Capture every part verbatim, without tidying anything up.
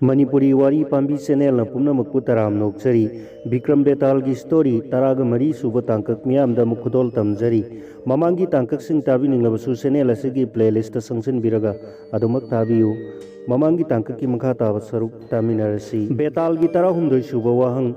ꯃꯅꯤꯄꯨꯔꯤ ꯋꯥꯔꯤ ꯄꯥꯝꯕꯤ ꯆꯦꯅꯦꯜꯅ ꯄꯨꯝꯅꯃꯛꯄꯨ ꯇꯔꯥꯝꯅ ꯑꯣꯛꯆꯔꯤ꯫ ꯕꯤꯀ꯭ꯔꯝ ꯕꯦꯇꯥꯜꯒꯤ ꯁ꯭ꯇꯣꯔꯤ ꯇꯔꯥꯒ ꯃꯔꯤ ꯁꯨꯕ ꯇꯥꯡꯀꯛ ꯃꯤꯌꯥꯝꯗ ꯑꯃꯨꯛ ꯈꯨꯗꯣꯜ ꯇꯝꯖꯔꯤ꯫ ꯃꯃꯥꯡꯒꯤ ꯇꯥꯡꯀꯛꯁꯤꯡ ꯇꯥꯕꯤꯅꯤꯡꯂꯕꯁꯨ ꯆꯦꯅꯦꯜ ꯑꯁꯤꯒꯤ ꯄ꯭ꯂꯦꯂꯤꯁꯇ ꯆꯪꯁꯤꯟꯕꯤꯔꯒ ꯑꯗꯨꯃꯛ ꯇꯥꯕꯤꯌꯨ꯫ ꯃꯃꯥꯡꯒꯤ ꯇꯥꯡꯀꯛꯀꯤ ꯃꯈꯥ ꯇꯥꯕ ꯁꯔꯨꯛ ꯇꯥꯃꯤꯟꯅꯔꯁꯤ꯫ ꯕꯦꯇꯥꯜꯒꯤ ꯇꯔꯥꯍꯨꯝꯗꯣꯏ ꯁꯨꯕ ꯋꯥꯍꯪ꯫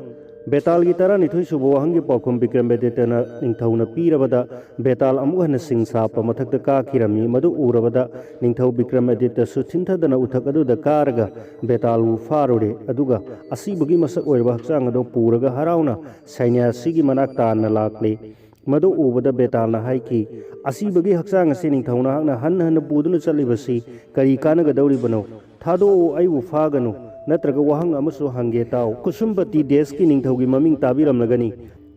ꯕꯦꯇꯥꯜꯒꯤ ꯇꯔꯥꯅꯤꯊꯣꯏ ꯁꯨꯕ ꯋꯥꯍꯪꯒꯤ ꯄꯥꯎꯈꯨꯝ ꯕꯤꯀ꯭ꯔꯝ ꯑꯗꯤꯇ꯭ꯌꯅ ꯅꯤꯡꯊꯧꯅ ꯄꯤꯔꯕꯗ ꯕꯦꯇꯥꯜ ꯑꯃꯨꯛ ꯍꯟꯅ ꯁꯤꯡ ꯁꯥꯞꯄ ꯃꯊꯛꯇ ꯀꯥꯈꯤꯔꯝꯃꯤ꯫ ꯃꯗꯨ ꯎꯔꯕꯗ ꯅꯤꯡꯊꯧ ꯕꯤꯀ꯭ꯔꯝ ꯑꯗꯤꯇ꯭ꯌꯁꯨ ꯊꯤꯟꯊꯗꯅ ꯎꯊꯛ ꯑꯗꯨꯗ ꯀꯥꯔꯒ ꯕꯦꯇꯥꯜꯕꯨ ꯐꯥꯔꯨꯔꯦ꯫ ꯑꯗꯨꯒ ꯑꯁꯤꯕꯒꯤ ꯃꯁꯛ ꯑꯣꯏꯔꯕ ꯍꯛꯆꯥꯡ ꯑꯗꯨ ꯄꯨꯔꯒ ꯍꯔꯥꯎꯅ ꯁꯩꯅ꯭ꯌꯥꯁꯤꯒꯤ ꯃꯅꯥꯛ ꯇꯥꯟꯅ ꯂꯥꯛꯂꯦ꯫ ꯃꯗꯨ ꯎꯕꯗ ꯕꯦꯇꯥꯜꯅ ꯍꯥꯏꯈꯤ, "ꯑꯁꯤꯕꯒꯤ ꯍꯛꯆꯥꯡ ꯑꯁꯤ ꯅꯤꯡꯊꯧ ꯅꯍꯥꯛꯅ ꯍꯟꯅ ꯍꯟꯅ ꯄꯨꯗꯨꯅ ꯆꯠꯂꯤꯕꯁꯤ ꯀꯔꯤ ꯀꯥꯟꯅꯒꯗꯧꯔꯤꯕꯅꯣ? ꯊꯥꯗꯣꯛꯎ, ꯑꯩꯕꯨ ꯐꯥꯒꯅꯨ, ꯅꯠꯇ꯭ꯔꯒ ꯋꯥꯍꯪ ꯑꯃꯁꯨ ꯍꯪꯒꯦ ꯇꯥꯎ꯫" ꯀꯨꯁꯨꯝꯄꯇꯤ ꯗꯦꯁꯀꯤ ꯅꯤꯡꯊꯧꯒꯤ ꯃꯃꯤꯡ ꯇꯥꯕꯤꯔꯝꯂꯒꯅꯤ꯫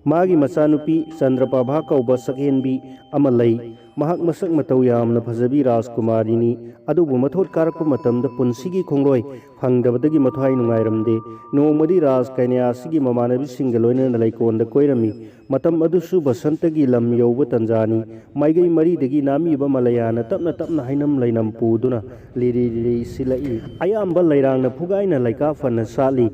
ꯃꯥꯒꯤ ꯃꯆꯥꯅꯨꯄꯤ ꯆꯟꯗ꯭ꯔꯄꯥꯚꯥ ꯀꯧꯕ ꯁꯛꯍꯦꯟꯕꯤ ꯑꯃ ꯂꯩ꯫ ꯃꯍꯥꯛ ꯃꯁꯛ ꯃꯇꯧ ꯌꯥꯝꯅ ꯐꯖꯕꯤ ꯔꯥꯖꯀꯨꯃꯥꯔꯤꯅꯤ꯫ ꯑꯗꯨꯕꯨ ꯃꯊꯣꯠ ꯀꯥꯔꯛꯄ ꯃꯇꯝꯗ ꯄꯨꯟꯁꯤꯒꯤ ꯈꯣꯡꯂꯣꯏ ꯐꯪꯗꯕꯗꯒꯤ ꯃꯊ꯭ꯋꯥꯏ ꯅꯨꯡꯉꯥꯏꯔꯝꯗꯦ꯫ ꯅꯣꯡꯃꯗꯤ ꯔꯥꯖ ꯀꯩꯅ꯭ꯌꯥ ꯑꯁꯤꯒꯤ ꯃꯃꯥꯟꯅꯕꯤꯁꯤꯡꯒ ꯂꯣꯏꯅꯅ ꯂꯩꯀꯣꯜꯗ ꯀꯣꯏꯔꯝꯃꯤ꯫ ꯃꯇꯝ ꯑꯗꯨꯁꯨ ꯕꯁꯟꯇꯒꯤ ꯂꯝ ꯌꯧꯕ ꯇꯟꯖꯥꯅꯤ꯫ ꯃꯥꯏꯀꯩ ꯃꯔꯤꯗꯒꯤ ꯅꯥꯃꯤꯕ ꯃꯂꯌꯥꯅ ꯇꯞꯅ ꯇꯞꯅ ꯍꯩꯅꯝ ꯂꯩꯅꯝ ꯄꯨꯗꯨꯅ ꯂꯤꯔꯤ ꯂꯤꯔꯤ ꯁꯤꯜꯂꯛꯏ꯫ ꯑꯌꯥꯝꯕ ꯂꯩꯔꯥꯡꯅ ꯐꯨꯒꯥꯏꯅ ꯂꯩꯀꯥ ꯐꯅ ꯁꯥꯠꯂꯤ꯫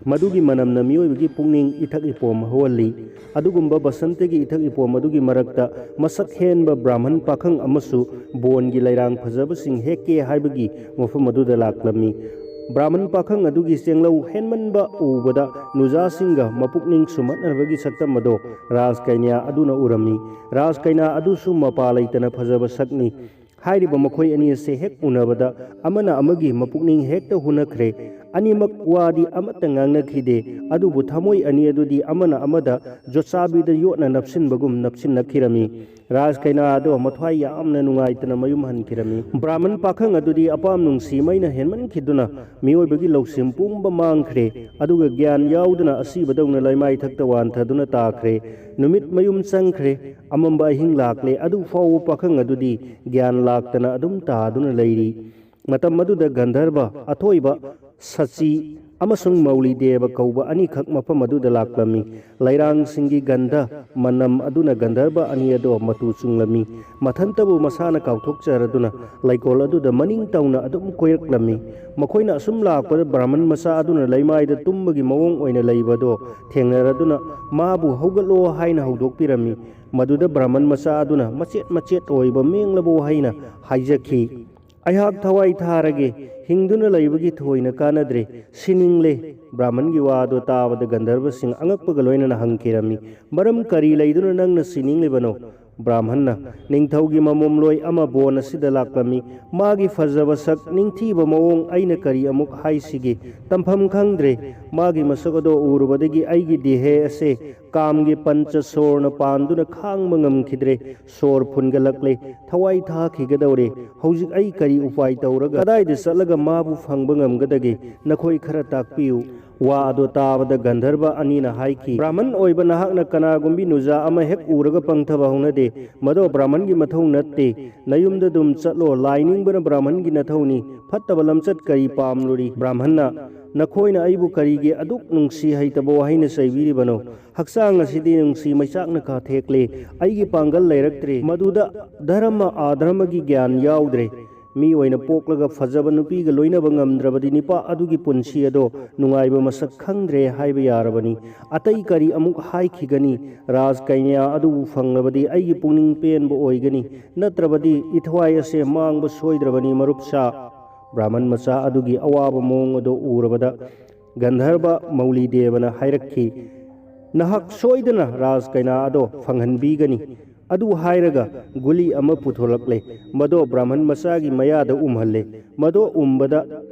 ꯃꯗꯨꯒꯤ ꯃꯅꯝꯅ ꯃꯤꯑꯣꯏꯕꯒꯤ ꯄꯨꯛꯅꯤꯡ ꯏꯊꯛ ꯏꯄꯣꯝ ꯍꯧꯍꯜꯂꯤ꯫ ꯑꯗꯨꯒꯨꯝꯕ ꯕꯁꯟꯇꯒꯤ ꯏꯊꯛ ꯏꯄꯣꯝ ꯑꯗꯨꯒꯤ ꯃꯔꯛꯇ ꯃꯁꯛ ꯍꯦꯟꯕ ꯕ꯭ꯔꯥꯍꯃꯟ ꯄꯥꯈꯪ ꯑꯃꯁꯨ ꯕꯣꯟꯒꯤ ꯂꯩꯔꯥꯡ ꯐꯖꯕꯁꯤꯡ ꯍꯦꯛꯀꯦ ꯍꯥꯏꯕꯒꯤ ꯃꯐꯝ ꯑꯗꯨꯗ ꯂꯥꯛꯂꯝꯃꯤ꯫ ꯕ꯭ꯔꯥꯍꯃꯟ ꯄꯥꯈꯪ ꯑꯗꯨꯒꯤ ꯆꯦꯡꯂꯧ ꯍꯦꯟꯃꯟꯕ ꯎꯕꯗ ꯅꯨꯖꯥꯁꯤꯡꯒ ꯃꯄꯨꯛꯅꯤꯡ ꯁꯨꯝꯍꯠꯅꯕꯒꯤ ꯁꯛꯇꯝ ꯑꯗꯣ ꯔꯥꯖ ꯀꯩꯅ꯭ꯌꯥ ꯑꯗꯨꯅ ꯎꯔꯝꯃꯤ꯫ ꯔꯥꯖ ꯀꯩꯅ꯭ꯌꯥ ꯑꯗꯨꯁꯨ ꯃꯄꯥ ꯂꯩꯇꯅ ꯐꯖꯕ ꯁꯛꯅꯤ꯫ ꯍꯥꯏꯔꯤꯕ ꯃꯈꯣꯏ ꯑꯅꯤ ꯑꯁꯦ ꯍꯦꯛ ꯎꯅꯕꯗ ꯑꯃꯅ ꯑꯃꯒꯤ ꯃꯄꯨꯛꯅꯤꯡ ꯍꯦꯛꯇ ꯍꯨꯅꯈ꯭ꯔꯦ꯫ ꯑꯅꯤꯃꯛ ꯋꯥꯗꯤ ꯑꯃꯠꯇ ꯉꯥꯡꯅꯈꯤꯗꯦ, ꯑꯗꯨꯕꯨ ꯊꯃꯣꯏ ꯑꯅꯤ ꯑꯗꯨꯗꯤ ꯑꯃꯅ ꯑꯃꯗ ꯖꯣꯠꯆꯥꯕꯤꯗ ꯌꯣꯠꯅ ꯅꯞꯁꯤꯟꯕꯒꯨꯝ ꯅꯞꯁꯤꯟꯅꯈꯤꯔꯝꯃꯤ꯫ ꯔꯥꯖ ꯀꯩꯅꯥ ꯑꯗꯣ ꯃꯊ꯭ꯋꯥꯏ ꯌꯥꯝꯅ ꯅꯨꯡꯉꯥꯏꯇꯅ ꯃꯌꯨꯝ ꯍꯟꯈꯤꯔꯝꯃꯤ꯫ ꯕ꯭ꯔꯥꯍꯃꯟ ꯄꯥꯈꯪ ꯑꯗꯨꯗꯤ ꯑꯄꯥꯝ ꯅꯨꯡꯁꯤ ꯃꯩꯅ ꯍꯦꯟꯃꯟꯈꯤꯗꯨꯅ ꯃꯤꯑꯣꯏꯕꯒꯤ ꯂꯧꯁꯤꯡ ꯄꯨꯝꯕ ꯃꯥꯡꯈ꯭ꯔꯦ, ꯑꯗꯨꯒ ꯒ꯭ꯌꯥꯟ ꯌꯥꯎꯗꯅ ꯑꯁꯤꯕꯗꯧꯅ ꯂꯩꯃꯥꯏꯊꯛꯇ ꯋꯥꯟꯊꯗꯨꯅ ꯇꯥꯈ꯭ꯔꯦ꯫ ꯅꯨꯃꯤꯠ ꯃꯌꯨꯝ ꯆꯪꯈ꯭ꯔꯦ꯫ ꯑꯃꯝꯕ ꯑꯍꯤꯡ ꯂꯥꯛꯂꯦ꯫ ꯑꯗꯨ ꯐꯥꯎꯕ ꯄꯥꯈꯪ ꯑꯗꯨꯗꯤ ꯒ꯭ꯌꯥꯟ ꯂꯥꯛꯇꯅ ꯑꯗꯨꯝ ꯇꯥꯗꯨꯅ ꯂꯩꯔꯤ꯫ ꯃꯇꯝ ꯑꯗꯨꯗ ꯒꯟꯙꯔꯕ ꯑꯊꯣꯏꯕ ꯁꯆꯤ ꯑꯃꯁꯨꯡ ꯃꯧꯂꯤ ꯗꯦꯕ ꯀꯧꯕ ꯑꯅꯤꯈꯛ ꯃꯐꯝ ꯑꯗꯨꯗ ꯂꯥꯛꯂꯝꯃꯤ꯫ ꯂꯩꯔꯥꯡꯁꯤꯡꯒꯤ ꯒꯟꯙ ꯃꯅꯝ ꯑꯗꯨꯅ ꯒꯟꯙꯔꯕ ꯑꯅꯤ ꯑꯗꯣ ꯃꯇꯨ ꯆꯨꯡꯂꯝꯃꯤ꯫ ꯃꯊꯟꯇꯕꯨ ꯃꯁꯥꯅ ꯀꯥꯎꯊꯣꯛꯆꯔꯗꯨꯅ ꯂꯩꯀꯣꯜ ꯑꯗꯨꯗ ꯃꯅꯤꯡ ꯇꯧꯅ ꯑꯗꯨꯝ ꯀꯣꯏꯔꯛꯂꯝꯃꯤ꯫ ꯃꯈꯣꯏꯅ ꯑꯁꯨꯝ ꯂꯥꯛꯄꯗ ꯕ꯭ꯔꯥꯍꯃꯟ ꯃꯆꯥ ꯑꯗꯨꯅ ꯂꯩꯃꯥꯏꯗ ꯇꯨꯝꯕꯒꯤ ꯃꯑꯣꯡ ꯑꯣꯏꯅ ꯂꯩꯕ ꯑꯗꯣ ꯊꯦꯡꯅꯔꯗꯨꯅ ꯃꯥꯕꯨ "ꯍꯧꯒꯠꯂꯣ" ꯍꯥꯏꯅ ꯍꯧꯗꯣꯛꯄꯤꯔꯝꯃꯤ꯫ ꯃꯗꯨꯗ ꯕ꯭ꯔꯥꯍꯃꯟ ꯃꯆꯥ ꯑꯗꯨꯅ ꯃꯆꯦꯠ ꯃꯆꯦꯠ ꯑꯣꯏꯕ ꯃꯦꯡꯂꯕ ꯋꯥꯍꯩꯅ ꯍꯥꯏꯖꯈꯤ, "ꯑꯩꯍꯥꯛ ꯊꯋꯥꯏ ꯊꯥꯔꯒꯦ, ꯍꯤꯡꯗꯨꯅ ꯂꯩꯕꯒꯤ ꯊꯣꯏꯅ ꯀꯥꯟꯅꯗ꯭ꯔꯦ, ꯁꯤꯅꯤꯡꯂꯦ"꯫ ꯕ꯭ꯔꯥꯍꯃꯟꯒꯤ ꯋꯥ ꯑꯗꯨ ꯇꯥꯕꯗ ꯒꯟꯙꯔꯕꯁꯤꯡ ꯑꯉꯛꯄꯒ ꯂꯣꯏꯅꯅ ꯍꯪꯈꯤꯔꯝꯃꯤ, "ꯃꯔꯝ ꯀꯔꯤ ꯂꯩꯗꯨꯅ ꯅꯪꯅ ꯁꯤꯅꯤꯡꯂꯤꯕꯅꯣ?" ꯕ꯭ꯔꯥꯍꯃꯟꯅ, "ꯅꯤꯡꯊꯧꯒꯤ ꯃꯃꯣꯝꯂꯣꯏ ꯑꯃ ꯕꯣꯟ ꯑꯁꯤꯗ ꯂꯥꯛꯂꯝꯃꯤ꯫ ꯃꯥꯒꯤ ꯐꯖꯕ ꯁꯛ, ꯅꯤꯡꯊꯤꯕ ꯃꯑꯣꯡ ꯑꯩꯅ ꯀꯔꯤ ꯑꯃꯨꯛ ꯍꯥꯏꯁꯤꯒꯦ? ꯇꯝꯐꯝ ꯈꯪꯗ꯭ꯔꯦ꯫ ꯃꯥꯒꯤ ꯃꯁꯛ ꯑꯗꯣ ꯎꯔꯨꯕꯗꯒꯤ ꯑꯩꯒꯤ ꯗꯦꯍꯦ ꯑꯁꯦ ꯀꯥꯝꯒꯤ ꯄꯟꯆ ꯁꯣꯔꯅ ꯄꯥꯟꯗꯨꯅ ꯈꯥꯡꯕ ꯉꯝꯈꯤꯗ꯭ꯔꯦ꯫ ꯁꯣꯔ ꯐꯨꯟꯒꯠꯂꯛꯂꯦ꯫ ꯊꯋꯥꯏ ꯊꯥꯈꯤꯒꯗꯧꯔꯦ꯫ ꯍꯧꯖꯤꯛ ꯑꯩ ꯀꯔꯤ ꯎꯄꯥꯏ ꯇꯧꯔꯒ ꯀꯗꯥꯏꯗ ꯆꯠꯂꯒ ꯃꯥꯕꯨ ꯐꯪꯕ ꯉꯝꯒꯗꯒꯦ? ꯅꯈꯣꯏ ꯈꯔ ꯇꯥꯛꯄꯤꯌꯨ"꯫ ꯋꯥ ꯑꯗꯨ ꯇꯥꯕꯗ ꯒꯟꯙꯔꯕ ꯑꯅꯤꯅ ꯍꯥꯏꯈꯤ, "ꯕ꯭ꯔꯥꯍꯃꯟ ꯑꯣꯏꯕ ꯅꯍꯥꯛꯅ ꯀꯅꯥꯒꯨꯝꯕꯤ ꯅꯨꯖꯥ ꯑꯃ ꯍꯦꯛ ꯎꯔꯒ ꯄꯪꯊꯕ ꯍꯧꯅꯗꯦ꯫ ꯃꯗꯣ ꯕ꯭ꯔꯥꯍꯃꯟꯒꯤ ꯃꯊꯧ ꯅꯠꯇꯦ꯫ ꯅꯌꯨꯝꯗ ꯑꯗꯨꯝ ꯆꯠꯂꯣ꯫ ꯂꯥꯏ ꯅꯤꯡꯕꯅ ꯕ꯭ꯔꯥꯍꯃꯟꯒꯤ ꯅꯊꯧꯅꯤ꯫ ꯐꯠꯇꯕ ꯂꯝꯆꯠ ꯀꯔꯤ ꯄꯥꯝꯂꯨꯔꯤ?" ꯕ꯭ꯔꯥꯍꯃꯟꯅ, "ꯅꯈꯣꯏꯅ ꯑꯩꯕꯨ ꯀꯔꯤꯒꯤ ꯑꯗꯨꯛ ꯅꯨꯡꯁꯤ ꯍꯩꯇꯕ ꯋꯥꯍꯩꯅ ꯆꯩꯕꯤꯔꯤꯕꯅꯣ? ꯍꯛꯆꯥꯡ ꯑꯁꯤꯗꯤ ꯅꯨꯡꯁꯤ ꯃꯩꯆꯥꯛꯅ ꯀꯥꯊꯦꯛꯂꯦ꯫ ꯑꯩꯒꯤ ꯄꯥꯡꯒꯜ ꯂꯩꯔꯛꯇ꯭ꯔꯦ꯫ ꯃꯗꯨꯗ ꯙꯔꯃ ꯑꯙꯔꯃꯒꯤ ꯒ꯭ꯌꯥꯟ ꯌꯥꯎꯗ꯭ꯔꯦ꯫ ꯃꯤ ꯑꯣꯏꯅ ꯄꯣꯛꯂꯒ ꯐꯖꯕ ꯅꯨꯄꯤꯒ ꯂꯣꯏꯅꯕ ꯉꯝꯗ꯭ꯔꯕꯗꯤ ꯅꯤꯄꯥ ꯑꯗꯨꯒꯤ ꯄꯨꯟꯁꯤ ꯑꯗꯣ ꯅꯨꯡꯉꯥꯏꯕ ꯃꯁꯛ ꯈꯪꯗ꯭ꯔꯦ ꯍꯥꯏꯕ ꯌꯥꯔꯕꯅꯤ꯫ ꯑꯇꯩ ꯀꯔꯤ ꯑꯃꯨꯛ ꯍꯥꯏꯈꯤꯒꯅꯤ? ꯔꯥꯖ ꯀꯩꯅ꯭ꯌꯥ ꯑꯗꯨꯕꯨ ꯐꯪꯂꯕꯗꯤ ꯑꯩꯒꯤ ꯄꯨꯛꯅꯤꯡ ꯄꯦꯟꯕ ꯑꯣꯏꯒꯅꯤ, ꯅꯠꯇ꯭ꯔꯕꯗꯤ ꯏꯊꯋꯥꯏ ꯑꯁꯦ ꯃꯥꯡꯕ ꯁꯣꯏꯗ꯭ꯔꯕꯅꯤ, ꯃꯔꯨꯞ ꯁꯥ"꯫ ꯕ꯭ꯔꯥꯍꯃꯟ ꯃꯆꯥ ꯑꯗꯨꯒꯤ ꯑꯋꯥꯕ ꯃꯑꯣꯡ ꯑꯗꯨ ꯎꯔꯕꯗ ꯒꯟꯙꯔꯕ ꯃꯧꯂꯤ ꯗꯦꯕꯅ ꯍꯥꯏꯔꯛꯈꯤ, "ꯅꯍꯥꯛ ꯁꯣꯏꯗꯅ ꯔꯥꯖ ꯀꯩꯅꯥ ꯑꯗꯣ ꯐꯪꯍꯟꯕꯤꯒꯅꯤ"꯫ ꯑꯗꯨ ꯍꯥꯏꯔꯒ ꯒꯨꯂꯤ ꯑꯃ ꯄꯨꯊꯣꯔꯛꯂꯦ꯫ ꯃꯗꯣ ꯕ꯭ꯔꯥꯍꯃꯟ ꯃꯆꯥꯒꯤ ꯃꯌꯥꯗ ꯎꯝꯍꯜꯂꯦ꯫ ꯃꯗꯣ ꯎꯝꯕꯗ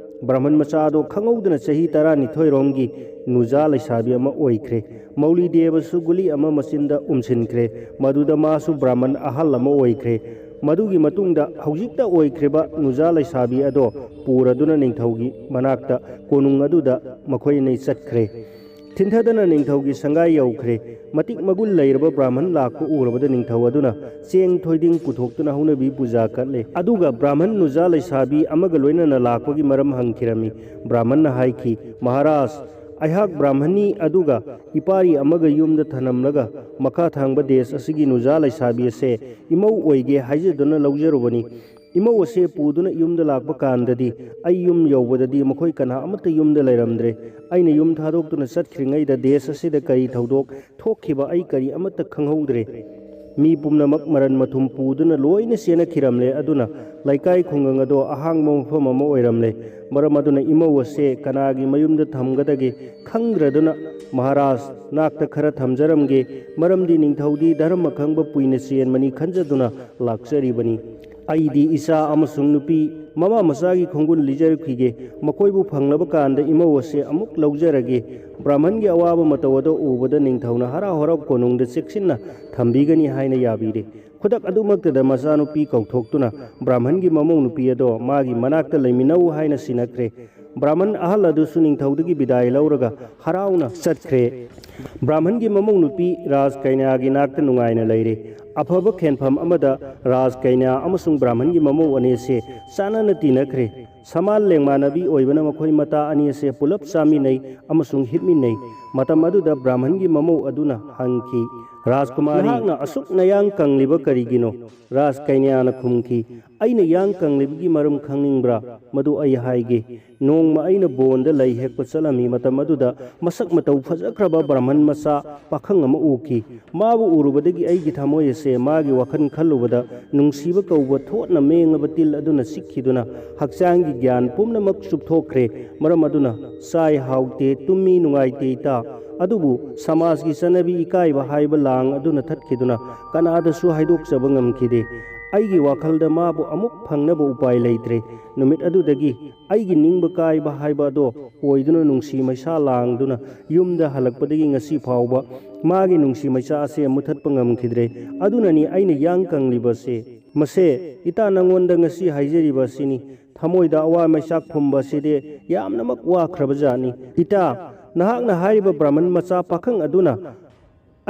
ꯕ꯭ꯔꯥꯍꯃꯟ ꯃꯆꯥ ꯑꯗꯣ ꯈꯪꯍꯧꯗꯅ ꯆꯍꯤ ꯇꯔꯥꯅꯤꯊꯣꯏ ꯔꯣꯝꯒꯤ ꯅꯨꯖꯥ ꯂꯩꯁꯥꯕꯤ ꯑꯃ ꯑꯣꯏꯈ꯭ꯔꯦ꯫ ꯃꯧꯂꯤ ꯗꯦꯕꯁꯨ ꯒꯨꯂꯤ ꯑꯃ ꯃꯆꯤꯟꯗ ꯎꯝꯁꯤꯟꯈ꯭ꯔꯦ꯫ ꯃꯗꯨꯗ ꯃꯥꯁꯨ ꯕ꯭ꯔꯥꯍꯃꯟ ꯑꯍꯜ ꯑꯃ ꯑꯣꯏꯈ꯭ꯔꯦ꯫ ꯃꯗꯨꯒꯤ ꯃꯇꯨꯡꯗ ꯍꯧꯖꯤꯛꯇ ꯑꯣꯏꯈ꯭ꯔꯤꯕ ꯅꯨꯖꯥ ꯂꯩꯁꯥꯕꯤ ꯑꯗꯣ ꯄꯨꯔꯗꯨꯅ ꯅꯤꯡꯊꯧꯒꯤ ꯃꯅꯥꯛꯇ ꯀꯣꯅꯨꯡ ꯑꯗꯨꯗ ꯃꯈꯣꯏ ꯑꯅꯤ ꯆꯠꯈ꯭ꯔꯦ꯫ ꯊꯤꯟꯊꯗꯅ ꯅꯤꯡꯊꯧꯒꯤ ꯁꯪꯒꯥꯏ ꯌꯧꯈ꯭ꯔꯦ꯫ ꯃꯇꯤꯛ ꯃꯒꯨꯟ ꯂꯩꯔꯕ ꯕ꯭ꯔꯥꯍꯃꯟ ꯂꯥꯛꯄ ꯎꯔꯕꯗ ꯅꯤꯡꯊꯧ ꯑꯗꯨꯅ ꯆꯦꯡ ꯊꯣꯏꯗꯤꯡ ꯄꯨꯊꯣꯛꯇꯨꯅ ꯍꯧꯅꯕꯤ ꯄꯨꯖꯥ ꯀꯠꯂꯦ꯫ ꯑꯗꯨꯒ ꯕ꯭ꯔꯥꯍꯃꯟ ꯅꯨꯖꯥ ꯂꯩꯁꯥꯕꯤ ꯑꯃꯒ ꯂꯣꯏꯅꯅ ꯂꯥꯛꯄꯒꯤ ꯃꯔꯝ ꯍꯪꯈꯤꯔꯝꯃꯤ꯫ ꯕ꯭ꯔꯥꯍꯃꯟꯅ ꯍꯥꯏꯈꯤ, "ꯃꯍꯥꯔꯥꯖ, ꯑꯩꯍꯥꯛ ꯕ꯭ꯔꯥꯍꯃꯟꯅꯤ, ꯑꯗꯨꯒ ꯏꯄꯥꯔꯤ ꯑꯃꯒ ꯌꯨꯝꯗ ꯊꯅꯝꯂꯒ ꯃꯈꯥ ꯊꯪꯕ ꯗꯦꯁ ꯑꯁꯤꯒꯤ ꯅꯨꯖꯥ ꯂꯩꯁꯥꯕꯤ ꯑꯁꯦ ꯏꯃꯧ ꯑꯣꯏꯒꯦ ꯍꯥꯏꯖꯗꯨꯅ ꯂꯧꯖꯔꯨꯕꯅꯤ꯫ ꯏꯃꯧ ꯑꯁꯦ ꯄꯨꯗꯨꯅ ꯌꯨꯝꯗ ꯂꯥꯛꯄ ꯀꯥꯟꯗꯗꯤ ꯑꯩ ꯌꯨꯝ ꯌꯧꯕꯗꯗꯤ ꯃꯈꯣꯏ ꯀꯅꯥ ꯑꯃꯠꯇ ꯌꯨꯝꯗ ꯂꯩꯔꯝꯗ꯭ꯔꯦ꯫ ꯑꯩꯅ ꯌꯨꯝ ꯊꯥꯗꯣꯛꯇꯨꯅ ꯆꯠꯈ꯭ꯔꯤꯉꯩꯗ ꯗꯦꯁ ꯑꯁꯤꯗ ꯀꯔꯤ ꯊꯧꯗꯣꯛ ꯊꯣꯛꯈꯤꯕ ꯑꯩ ꯀꯔꯤ ꯑꯃꯠꯇ ꯈꯪꯍꯧꯗ꯭ꯔꯦ꯫ ꯃꯤ ꯄꯨꯝꯅꯃꯛ ꯃꯔꯟ ꯃꯊꯨꯝ ꯄꯨꯗꯨꯅ ꯂꯣꯏꯅ ꯆꯦꯟꯅꯈꯤꯔꯝꯂꯦ꯫ ꯑꯗꯨꯅ ꯂꯩꯀꯥꯏ ꯈꯨꯡꯒꯪ ꯑꯗꯣ ꯑꯍꯥꯡꯕ ꯃꯐꯝ ꯑꯃ ꯑꯣꯏꯔꯝꯂꯦ꯫ ꯃꯔꯝ ꯑꯗꯨꯅ ꯏꯃꯧ ꯑꯁꯦ ꯀꯅꯥꯒꯤ ꯃꯌꯨꯝꯗ ꯊꯝꯒꯗꯒꯦ ꯈꯪꯗ꯭ꯔꯗꯨꯅ ꯃꯍꯥꯔꯥꯖ ꯅꯥꯛꯇ ꯈꯔ ꯊꯝꯖꯔꯝꯒꯦ꯫ ꯃꯔꯝꯗꯤ ꯅꯤꯡꯊꯧꯗꯤ ꯙꯔꯃ ꯈꯪꯕ ꯄꯨꯏꯅ ꯆꯦꯟꯕꯅꯤ ꯈꯟꯖꯗꯨꯅ ꯂꯥꯛꯆꯔꯤꯕꯅꯤ꯫ ꯑꯩꯗꯤ ꯏꯆꯥ ꯑꯃꯁꯨꯡ ꯅꯨꯄꯤ ꯃꯃꯥ ꯃꯆꯥꯒꯤ ꯈꯣꯡꯒꯨꯟ ꯂꯤꯖꯔꯛꯈꯤꯒꯦ꯫ ꯃꯈꯣꯏꯕꯨ ꯐꯪꯂꯕ ꯀꯥꯟꯗ ꯏꯃꯧ ꯑꯁꯦ ꯑꯃꯨꯛ ꯂꯧꯖꯔꯒꯦ꯫ ꯕ꯭ꯔꯥꯍꯃꯟꯒꯤ ꯑꯋꯥꯕ ꯃꯇꯧ ꯑꯗꯨ ꯎꯕꯗ ꯅꯤꯡꯊꯧꯅ ꯍꯔꯥꯎ ꯍꯔꯥꯎ ꯀꯣꯅꯨꯡꯗ ꯆꯦꯛꯁꯤꯟꯅ ꯊꯝꯕꯤꯒꯅꯤ ꯍꯥꯏꯅ ꯌꯥꯕꯤꯔꯦ꯫ ꯈꯨꯗꯛ ꯑꯗꯨꯃꯛꯇꯗ ꯃꯆꯥꯅꯨꯄꯤ ꯀꯧꯊꯣꯛꯇꯨꯅ ꯕ꯭ꯔꯥꯍꯃꯟꯒꯤ ꯃꯃꯧ ꯅꯨꯄꯤ ꯑꯗꯣ ꯃꯥꯒꯤ ꯃꯅꯥꯛꯇ ꯂꯩꯃꯤꯟꯅꯧ ꯍꯥꯏꯅ ꯁꯤꯟꯅꯈ꯭ꯔꯦ꯫ ꯕ꯭ꯔꯥꯍꯃꯟ ꯑꯍꯜ ꯑꯗꯨꯁꯨ ꯅꯤꯡꯊꯧꯗꯒꯤ ꯕꯤꯗꯥꯏ ꯂꯧꯔꯒ ꯍꯔꯥꯎꯅ ꯆꯠꯈ꯭ꯔꯦ꯫ ꯕ꯭ꯔꯥꯍꯃꯟꯒꯤ ꯃꯃꯧ ꯅꯨꯄꯤ ꯔꯥꯖ ꯀꯩꯅꯥꯒꯤ ꯅꯥꯛꯇ ꯅꯨꯡꯉꯥꯏꯅ ꯂꯩꯔꯦ꯫ ꯑꯐꯕ ꯈꯦꯟꯐꯝ ꯑꯃꯗ ꯔꯥꯖ ꯀꯩꯅꯥ ꯑꯃꯁꯨꯡ ꯕ꯭ꯔꯥꯍꯃꯟꯒꯤ ꯃꯃꯧ ꯑꯅꯤꯁꯦ ꯆꯥꯟꯅꯅ ꯇꯤꯟꯅꯈ꯭ꯔꯦ꯫ ꯁꯃꯥꯟ ꯂꯦꯡꯃꯥꯟꯅꯕꯤ ꯑꯣꯏꯕꯅ ꯃꯈꯣꯏ ꯃꯇꯥ ꯑꯅꯤ ꯑꯁꯦ ꯄꯨꯂꯞ ꯆꯥꯃꯤꯟꯅꯩ ꯑꯃꯁꯨꯡ ꯍꯤꯞꯃꯤꯟꯅꯩ꯫ ꯃꯇꯝ ꯑꯗꯨꯗ ꯕ꯭ꯔꯥꯍꯃꯟꯒꯤ ꯃꯃꯧ ꯑꯗꯨꯅ ꯍꯪꯈꯤ, "ꯔꯥꯖꯀꯨꯃꯥꯔꯤ, ꯅꯍꯥꯛꯅ ꯑꯁꯨꯛ ꯅꯌꯥꯡ ꯀꯪꯂꯤꯕ ꯀꯔꯤꯒꯤꯅꯣ?" ꯔꯥꯖ ꯀꯩꯅꯥꯅ ꯈꯨꯝꯈꯤ, "ꯑꯩꯅ ꯌꯥꯡ ꯀꯪꯂꯤꯕꯒꯤ ꯃꯔꯝ ꯈꯪꯅꯤꯡꯕ꯭ꯔꯥ? ꯃꯗꯨ ꯑꯩ ꯍꯥꯏꯒꯦ꯫ ꯅꯣꯡꯃ ꯑꯩꯅ ꯕꯣꯟꯗ ꯂꯩ ꯍꯦꯛꯄ ꯆꯠꯂꯝꯃꯤ꯫ ꯃꯇꯝ ꯑꯗꯨꯗ ꯃꯁꯛ ꯃꯇꯧ ꯐꯖꯈ꯭ꯔꯕ ꯕ꯭ꯔꯥꯍꯃꯟ ꯃꯆꯥ ꯄꯥꯈꯪ ꯑꯃ ꯎꯈꯤ꯫ ꯃꯥꯕꯨ ꯎꯔꯨꯕꯗꯒꯤ ꯑꯩꯒꯤ ꯊꯃꯣꯏ ꯑꯁꯦ ꯃꯥꯒꯤ ꯋꯥꯈꯜ ꯈꯜꯂꯨꯕꯗ ꯅꯨꯡꯁꯤꯕ ꯀꯧꯕ ꯊꯣꯠꯅ ꯃꯦꯡꯂꯕ ꯇꯤꯜ ꯑꯗꯨꯅ ꯆꯤꯛꯈꯤꯗꯨꯅ ꯍꯛꯆꯥꯡꯒꯤ ꯒ꯭ꯌꯥꯟ ꯄꯨꯝꯅꯃꯛ ꯆꯨꯞꯊꯣꯛꯈ꯭ꯔꯦ꯫ ꯃꯔꯝ ꯑꯗꯨꯅ ꯆꯥꯏ ꯍꯥꯎꯇꯦ, ꯇꯨꯝꯃꯤ ꯅꯨꯡꯉꯥꯏꯇꯦ ꯏꯇꯥ꯫ ꯑꯗꯨꯕꯨ ꯁꯃꯥꯖꯒꯤ ꯆꯠꯅꯕꯤ ꯏꯀꯥꯏꯕ ꯍꯥꯏꯕ ꯂꯥꯡ ꯑꯗꯨꯅ ꯊꯠꯈꯤꯗꯨꯅ ꯀꯅꯥꯗꯁꯨ ꯍꯥꯏꯗꯣꯛꯆꯕ ꯉꯝꯈꯤꯗꯦ꯫ ꯑꯩꯒꯤ ꯋꯥꯈꯜꯗ ꯃꯥꯕꯨ ꯑꯃꯨꯛ ꯐꯪꯅꯕ ꯎꯄꯥꯏ ꯂꯩꯇ꯭ꯔꯦ꯫ ꯅꯨꯃꯤꯠ ꯑꯗꯨꯗꯒꯤ ꯑꯩꯒꯤ ꯅꯤꯡꯕ ꯀꯥꯏꯕ ꯍꯥꯏꯕ ꯑꯗꯣ ꯑꯣꯏꯗꯨꯅ ꯅꯨꯡꯁꯤ ꯃꯩꯁꯥ ꯂꯥꯡꯗꯨꯅ ꯌꯨꯝꯗ ꯍꯜꯂꯛꯄꯗꯒꯤ ꯉꯁꯤ ꯐꯥꯎꯕ ꯃꯥꯒꯤ ꯅꯨꯡꯁꯤ ꯃꯩꯁꯥ ꯑꯁꯦ ꯃꯨꯊꯠꯄ ꯉꯝꯈꯤꯗ꯭ꯔꯦ꯫ ꯑꯗꯨꯅꯅꯤ ꯑꯩꯅ ꯌꯥꯡ ꯀꯪꯂꯤꯕꯁꯦ꯫ ꯃꯁꯦ ꯏꯇꯥ ꯅꯉꯣꯟꯗ ꯉꯁꯤ ꯍꯥꯏꯖꯔꯤꯕ ꯑꯁꯤꯅꯤ꯫ ꯊꯃꯣꯏꯗ ꯑꯋꯥ ꯃꯩꯆꯥꯛ ꯐꯨꯝꯕ ꯑꯁꯤꯗꯤ ꯌꯥꯝꯅꯃꯛ ꯋꯥꯈ꯭ꯔꯕ ꯖꯥꯠꯅꯤ꯫ ꯏꯇꯥ, "ꯅꯍꯥꯛꯅ ꯍꯥꯏꯔꯤꯕ ꯕ꯭ꯔꯥꯍꯃꯟ ꯃꯆꯥ ꯄꯥꯈꯪ ꯑꯗꯨꯅ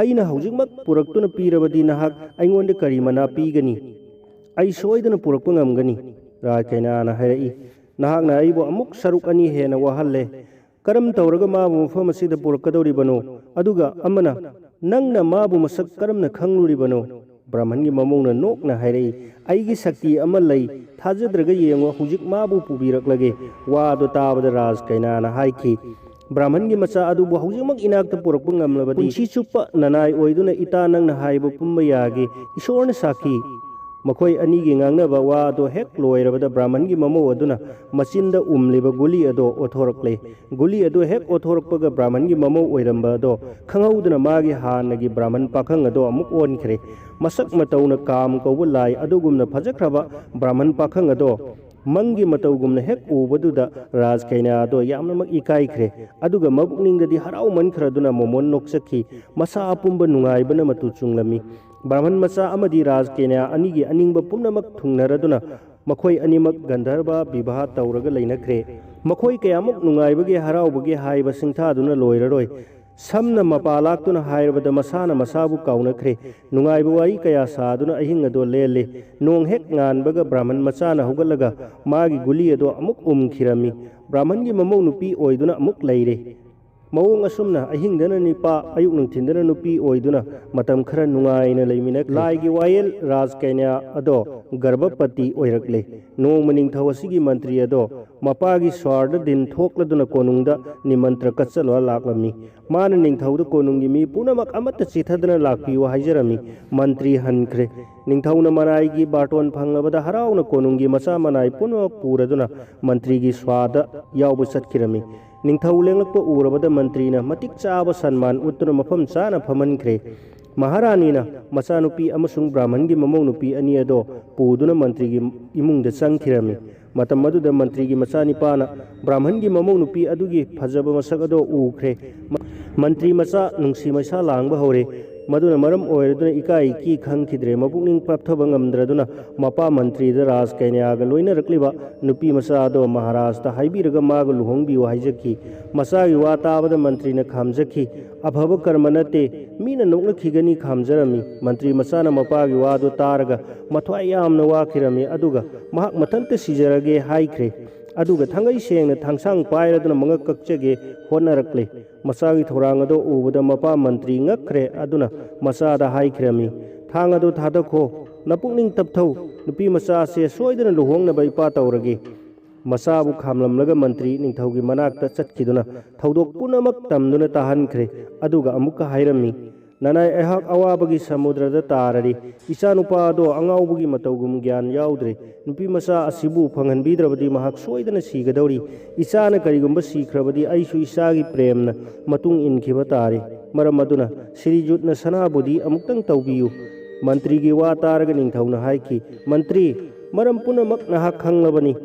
ꯑꯩꯅ ꯍꯧꯖꯤꯛꯃꯛ ꯄꯨꯔꯛꯇꯨꯅ ꯄꯤꯔꯕꯗꯤ ꯅꯍꯥꯛ ꯑꯩꯉꯣꯟꯗ ꯀꯔꯤ ꯃꯅꯥ ꯄꯤꯒꯅꯤ? ꯑꯩ ꯁꯣꯏꯗꯅ ꯄꯨꯔꯛꯄ ꯉꯝꯒꯅꯤ꯫" ꯔꯥꯖꯀꯩꯅꯥꯅ ꯍꯥꯏꯔꯛꯏ, "ꯅꯍꯥꯛꯅ ꯑꯩꯕꯨ ꯑꯃꯨꯛ ꯁꯔꯨꯛ ꯑꯅꯤ ꯍꯦꯟꯅ ꯋꯥꯍꯜꯂꯦ꯫ ꯀꯔꯝ ꯇꯧꯔꯒ ꯃꯥꯕꯨ ꯃꯐꯝ ꯑꯁꯤꯗ ꯄꯨꯔꯛꯀꯗꯧꯔꯤꯕꯅꯣ? ꯑꯗꯨꯒ ꯑꯃꯅ, ꯅꯪꯅ ꯃꯥꯕꯨ ꯃꯁꯛ ꯀꯔꯝꯅ ꯈꯪꯂꯨꯔꯤꯕꯅꯣ?" ꯕ꯭ꯔꯥꯍꯃꯟꯒꯤ ꯃꯃꯧꯅ ꯅꯣꯛꯅ ꯍꯥꯏꯔꯛꯏ, "ꯑꯩꯒꯤ ꯁꯛꯇꯤ ꯑꯃ ꯂꯩ, ꯊꯥꯖꯗ꯭ꯔꯒ ꯌꯦꯡꯉꯨ, ꯍꯧꯖꯤꯛ ꯃꯥꯕꯨ ꯄꯨꯕꯤꯔꯛꯂꯒꯦ꯫" ꯋꯥ ꯑꯗꯨ ꯇꯥꯕꯗ ꯔꯥꯖꯀꯩꯅꯥꯅ ꯍꯥꯏꯈꯤ, "ꯕ꯭ꯔꯥꯍꯃꯟꯒꯤ ꯃꯆꯥ ꯑꯗꯨꯕꯨ ꯍꯧꯖꯤꯛꯃꯛ ꯏꯅꯥꯛꯇ ꯄꯨꯔꯛꯄ ꯉꯝꯂꯕꯗꯤ ꯄꯨꯟꯁꯤ ꯆꯨꯞꯄ ꯅꯅꯥꯏ ꯑꯣꯏꯗꯨꯅ ꯏꯇꯥ ꯅꯪꯅ ꯍꯥꯏꯕ ꯄꯨꯝꯕ ꯌꯥꯒꯦ, ꯏꯁꯣꯔꯅ ꯁꯥꯈꯤ꯫" ꯃꯈꯣꯏ ꯑꯅꯤꯒꯤ ꯉꯥꯡꯅꯕ ꯋꯥ ꯑꯗꯨ ꯍꯦꯛ ꯂꯣꯏꯔꯕꯗ ꯕ꯭ꯔꯥꯍꯃꯟꯒꯤ ꯃꯃꯧ ꯑꯗꯨꯅ ꯃꯆꯤꯟꯗ ꯎꯝꯂꯤꯕ ꯒꯨꯂꯤ ꯑꯗꯣ ꯑꯣꯊꯣꯔꯛꯂꯦ꯫ ꯒꯨꯂꯤ ꯑꯗꯨ ꯍꯦꯛ ꯑꯣꯊꯣꯔꯛꯄꯒ ꯕ꯭ꯔꯥꯍꯃꯟꯒꯤ ꯃꯃꯧ ꯑꯣꯏꯔꯝꯕ ꯑꯗꯣ ꯈꯪꯍꯧꯗꯅ ꯃꯥꯒꯤ ꯍꯥꯟꯅꯒꯤ ꯕ꯭ꯔꯥꯍꯃꯟ ꯄꯥꯈꯪ ꯑꯗꯣ ꯑꯃꯨꯛ ꯑꯣꯟꯈ꯭ꯔꯦ꯫ ꯃꯁꯛ ꯃꯇꯧꯅ ꯀꯥꯝ ꯀꯧꯕ ꯂꯥꯏ ꯑꯗꯨꯒꯨꯝꯅ ꯐꯖꯈ꯭ꯔꯕ ꯕ꯭ꯔꯥꯍꯃꯟ ꯄꯥꯈꯪ ꯑꯗꯣ ꯃꯪꯒꯤ ꯃꯇꯧꯒꯨꯝꯅ ꯍꯦꯛ ꯎꯕꯗꯨꯗ ꯔꯥꯖꯀꯩꯅꯥ ꯑꯗꯣ ꯌꯥꯝꯅꯃꯛ ꯏꯀꯥꯏꯈ꯭ꯔꯦ꯫ ꯑꯗꯨꯒ ꯃꯕꯨꯛꯅꯤꯡꯗꯗꯤ ꯍꯔꯥꯎꯃꯟꯈ꯭ꯔꯗꯨꯅ ꯃꯣꯃꯣꯟ ꯅꯣꯛꯆꯈꯤ꯫ ꯃꯁꯥ ꯑꯄꯨꯝꯕ ꯅꯨꯡꯉꯥꯏꯕꯅ ꯃꯇꯨ ꯆꯨꯡꯂꯝꯃꯤ꯫ ꯕ꯭ꯔꯥꯍꯃꯟ ꯃꯆꯥ ꯑꯃꯗꯤ ꯔꯥꯖꯀꯩꯅꯥ ꯑꯅꯤꯒꯤ ꯑꯅꯤꯡꯕ ꯄꯨꯝꯅꯃꯛ ꯊꯨꯡꯅꯔꯗꯨꯅ ꯃꯈꯣꯏ ꯑꯅꯤꯃꯛ ꯒꯟꯙꯔꯕ ꯕꯤꯕꯥꯍ ꯇꯧꯔꯒ ꯂꯩꯅꯈ꯭ꯔꯦ꯫ ꯃꯈꯣꯏ ꯀꯌꯥꯃꯨꯛ ꯅꯨꯡꯉꯥꯏꯕꯒꯦ, ꯍꯔꯥꯎꯕꯒꯦ ꯍꯥꯏꯕ ꯁꯤꯡꯊꯥꯗꯨꯅ ꯂꯣꯏꯔꯔꯣꯏ꯫ ꯁꯝꯅ ꯃꯄꯥ ꯂꯥꯛꯇꯨꯅ ꯍꯥꯏꯔꯕꯗ ꯃꯁꯥꯅ ꯃꯁꯥꯕꯨ ꯀꯥꯎꯅꯈ꯭ꯔꯦ꯫ ꯅꯨꯡꯉꯥꯏꯕ ꯋꯥꯔꯤ ꯀꯌꯥ ꯁꯥꯗꯨꯅ ꯑꯍꯤꯡ ꯑꯗꯣ ꯂꯦꯜꯂꯤ꯫ ꯅꯣꯡ ꯍꯦꯛ ꯉꯥꯟꯕꯒ ꯕ꯭ꯔꯥꯍꯃꯟ ꯃꯆꯥꯅ ꯍꯧꯒꯠꯂꯒ ꯃꯥꯒꯤ ꯒꯨꯂꯤ ꯑꯗꯣ ꯑꯃꯨꯛ ꯎꯝꯈꯤꯔꯝꯃꯤ꯫ ꯕ꯭ꯔꯥꯍꯃꯟꯒꯤ ꯃꯃꯧ ꯅꯨꯄꯤ ꯑꯣꯏꯗꯨꯅ ꯑꯃꯨꯛ ꯂꯩꯔꯦ꯫ ꯃꯑꯣꯡ ꯑꯁꯨꯝꯅ ꯑꯍꯤꯡꯗꯅ ꯅꯤꯄꯥ, ꯑꯌꯨꯛ ꯅꯨꯡꯊꯤꯟꯗꯅ ꯅꯨꯄꯤ ꯑꯣꯏꯗꯨꯅ ꯃꯇꯝ ꯈꯔ ꯅꯨꯡꯉꯥꯏꯅ ꯂꯩꯃꯤꯟꯅꯈ꯭ꯔꯦ꯫ ꯂꯥꯏꯒꯤ ꯋꯥꯌꯦꯜ ꯔꯥꯖꯀꯩꯅꯥ ꯑꯗꯣ ꯒꯔꯚꯄꯇꯤ ꯑꯣꯏꯔꯛꯂꯦ꯫ ꯅꯣꯡꯃ ꯅꯤꯡꯊꯧ ꯑꯁꯤꯒꯤ ꯃꯟꯇ꯭ꯔꯤ ꯑꯗꯣ ꯃꯄꯥꯒꯤ ꯁ꯭ꯋꯥꯔꯗ ꯗꯤꯟ ꯊꯣꯛꯂꯗꯨꯅ ꯀꯣꯅꯨꯡꯗ ꯅꯤꯃꯟꯇ꯭ꯔ ꯀꯠꯆꯂꯨ ꯂꯥꯛꯂꯝꯃꯤ꯫ ꯃꯥꯅ ꯅꯤꯡꯊꯧꯗ ꯀꯣꯅꯨꯡꯒꯤ ꯃꯤ ꯄꯨꯝꯅꯃꯛ ꯑꯃꯠꯇ ꯆꯤꯊꯗꯅ ꯂꯥꯛꯄꯤꯌꯨ ꯍꯥꯏꯖꯔꯝꯃꯤ꯫ ꯃꯟꯇ꯭ꯔꯤ ꯍꯟꯈ꯭ꯔꯦ꯫ ꯅꯤꯡꯊꯧꯅ ꯃꯅꯥꯏꯒꯤ ꯕꯥꯔꯇꯣꯟ ꯐꯪꯂꯕꯗ ꯍꯔꯥꯎꯅ ꯀꯣꯅꯨꯡꯒꯤ ꯃꯆꯥ ꯃꯅꯥꯏ ꯄꯨꯝꯅꯃꯛ ꯄꯨꯔꯗꯨꯅ ꯃꯟꯇ꯭ꯔꯤꯒꯤ ꯁ꯭ꯋꯥꯗ ꯌꯥꯎꯕ ꯆꯠꯈꯤꯔꯝꯃꯤ꯫ ꯅꯤꯡꯊꯧ ꯂꯦꯡꯂꯛꯄ ꯎꯔꯕꯗ ꯃꯟꯇ꯭ꯔꯤꯅ ꯃꯇꯤꯛ ꯆꯥꯕ ꯁꯟꯃꯥꯟ ꯎꯠꯇꯨꯅ ꯃꯐꯝ ꯆꯥꯅ ꯐꯝꯍꯟꯈ꯭ꯔꯦ꯫ ꯃꯍꯥꯔꯥꯅꯤꯅ ꯃꯆꯥꯅꯨꯄꯤ ꯑꯃꯁꯨꯡ ꯕ꯭ꯔꯥꯍꯃꯟꯒꯤ ꯃꯃꯧ ꯅꯨꯄꯤ ꯑꯅꯤ ꯑꯗꯣ ꯄꯨꯗꯨꯅ ꯃꯟꯇ꯭ꯔꯤꯒꯤ ꯏꯃꯨꯡꯗ ꯆꯪꯈꯤꯔꯝꯃꯤ꯫ ꯃꯇꯝ ꯑꯗꯨꯗ ꯃꯟꯇ꯭ꯔꯤꯒꯤ ꯃꯆꯥꯅꯤꯄꯥꯅ ꯕ꯭ꯔꯥꯍꯃꯟꯒꯤ ꯃꯃꯧ ꯅꯨꯄꯤ ꯑꯗꯨꯒꯤ ꯐꯖꯕ ꯃꯁꯛ ꯑꯗꯣ ꯎꯈ꯭ꯔꯦ꯫ ꯃ-, ꯃꯟꯇ꯭ꯔꯤ ꯃꯆꯥ ꯅꯨꯡꯁꯤ ꯃꯩꯁꯥ ꯂꯥꯡꯕ ꯍꯧꯔꯦ꯫ ꯃꯗꯨꯅ ꯃꯔꯝ ꯑꯣꯏꯔꯗꯨꯅ ꯏꯀꯥꯏ ꯏꯀꯤ ꯈꯪꯈꯤꯗ꯭ꯔꯦ꯫ ꯃꯄꯨꯛꯅꯤꯡ ꯄꯠꯊꯕ ꯉꯝꯗ꯭ꯔꯗꯨꯅ ꯃꯄꯥ ꯃꯟꯇ꯭ꯔꯤꯗ ꯔꯥꯖ ꯀꯩꯅ꯭ꯌꯥꯒ ꯂꯣꯏꯅꯔꯛꯂꯤꯕ ꯅꯨꯄꯤ ꯃꯆꯥ ꯑꯗꯣ ꯃꯍꯥꯔꯥꯖꯇ ꯍꯥꯏꯕꯤꯔꯒ ꯃꯥꯒ ꯂꯨꯍꯣꯡꯕꯤꯌꯨ ꯍꯥꯏꯖꯈꯤ꯫ ꯃꯆꯥꯒꯤ ꯋꯥ ꯇꯥꯕꯗ ꯃꯟꯇ꯭ꯔꯤꯅ ꯈꯥꯝꯖꯈꯤ꯫ "ꯑꯐꯕ ꯀꯔꯃ ꯅꯠꯇꯦ, ꯃꯤꯅ ꯅꯣꯛꯅꯈꯤꯒꯅꯤ" ꯈꯥꯝꯖꯔꯝꯃꯤ꯫ ꯃꯟꯇ꯭ꯔꯤ ꯃꯆꯥꯅ ꯃꯄꯥꯒꯤ ꯋꯥꯗꯨ ꯇꯥꯔꯒ ꯃꯊ꯭ꯋꯥꯏ ꯌꯥꯝꯅ ꯋꯥꯈꯤꯔꯝꯃꯤ꯫ ꯑꯗꯨꯒ ꯃꯍꯥꯛ ꯃꯊꯟꯇ ꯁꯤꯖꯔꯒꯦ ꯍꯥꯏꯈ꯭ꯔꯦ꯫ ꯑꯗꯨꯒ ꯊꯥꯡꯒꯩ ꯁꯦꯡꯅ ꯊꯥꯡꯁꯥꯡ ꯄꯥꯏꯔꯗꯨꯅ ꯃꯉꯛ ꯀꯛꯆꯒꯦ ꯍꯣꯠꯅꯔꯛꯂꯦ꯫ ꯃꯆꯥꯒꯤ ꯊꯧꯔꯥꯡ ꯑꯗꯣ ꯎꯕꯗ ꯃꯄꯥ ꯃꯟꯇ꯭ꯔꯤ ꯉꯛꯈ꯭ꯔꯦ꯫ ꯑꯗꯨꯅ ꯃꯆꯥꯗ ꯍꯥꯏꯈꯤꯔꯝꯃꯤ, "ꯊꯥꯡ ꯑꯗꯨ ꯊꯥꯗꯈꯣ, ꯅꯄꯨꯛꯅꯤꯡ ꯇꯞꯊꯧ, ꯅꯨꯄꯤ ꯃꯆꯥ ꯑꯁꯦ ꯁꯣꯏꯗꯅ ꯂꯨꯍꯣꯡꯅꯕ ꯏꯄꯥ ꯇꯧꯔꯒꯦ"꯫ ꯃꯆꯥꯕꯨ ꯈꯥꯝꯂꯝꯂꯒ ꯃꯟꯇ꯭ꯔꯤ ꯅꯤꯡꯊꯧꯒꯤ ꯃꯅꯥꯛꯇ ꯆꯠꯈꯤꯗꯨꯅ ꯊꯧꯗꯣꯛ ꯄꯨꯝꯅꯃꯛ ꯇꯝꯗꯨꯅ ꯇꯥꯍꯟꯈ꯭ꯔꯦ꯫ ꯑꯗꯨꯒ ꯑꯃꯨꯛꯀ ꯍꯥꯏꯔꯝꯃꯤ, "ꯅꯅꯥꯏ, ꯑꯩꯍꯥꯛ ꯑꯋꯥꯕꯒꯤ ꯁꯃꯨꯗ꯭ꯔꯗ ꯇꯥꯔꯔꯤ꯫ ꯏꯆꯥꯅꯨꯄꯥ ꯑꯗꯣ ꯑꯉꯥꯎꯕꯒꯤ ꯃꯇꯧꯒꯨꯝ ꯒ꯭ꯌꯥꯟ ꯌꯥꯎꯗ꯭ꯔꯦ꯫ ꯅꯨꯄꯤ ꯃꯆꯥ ꯑꯁꯤꯕꯨ ꯐꯪꯍꯟꯕꯤꯗ꯭ꯔꯕꯗꯤ ꯃꯍꯥꯛ ꯁꯣꯏꯗꯅ ꯁꯤꯒꯗꯧꯔꯤ꯫ ꯏꯆꯥꯅ ꯀꯔꯤꯒꯨꯝꯕ ꯁꯤꯈ꯭ꯔꯕꯗꯤ ꯑꯩꯁꯨ ꯏꯆꯥꯒꯤ ꯄ꯭ꯔꯦꯝꯅ ꯃꯇꯨꯡ ꯏꯟꯈꯤꯕ ꯇꯥꯔꯦ꯫ ꯃꯔꯝ ꯑꯗꯨꯅ ꯁ꯭ꯔꯤꯖꯨꯠꯅ ꯁꯅꯥꯕꯨꯗꯤ ꯑꯃꯨꯛꯇꯪ ꯇꯧꯕꯤꯌꯨ"꯫ ꯃꯟꯇ꯭ꯔꯤꯒꯤ ꯋꯥ ꯇꯥꯔꯒ ꯅꯤꯡꯊꯧꯅ ꯍꯥꯏꯈꯤ, "ꯃꯟꯇ꯭ꯔꯤ, ꯃꯔꯝ ꯄꯨꯝꯅꯃꯛ ꯅꯍꯥꯛ ꯈꯪꯂꯕꯅꯤ꯫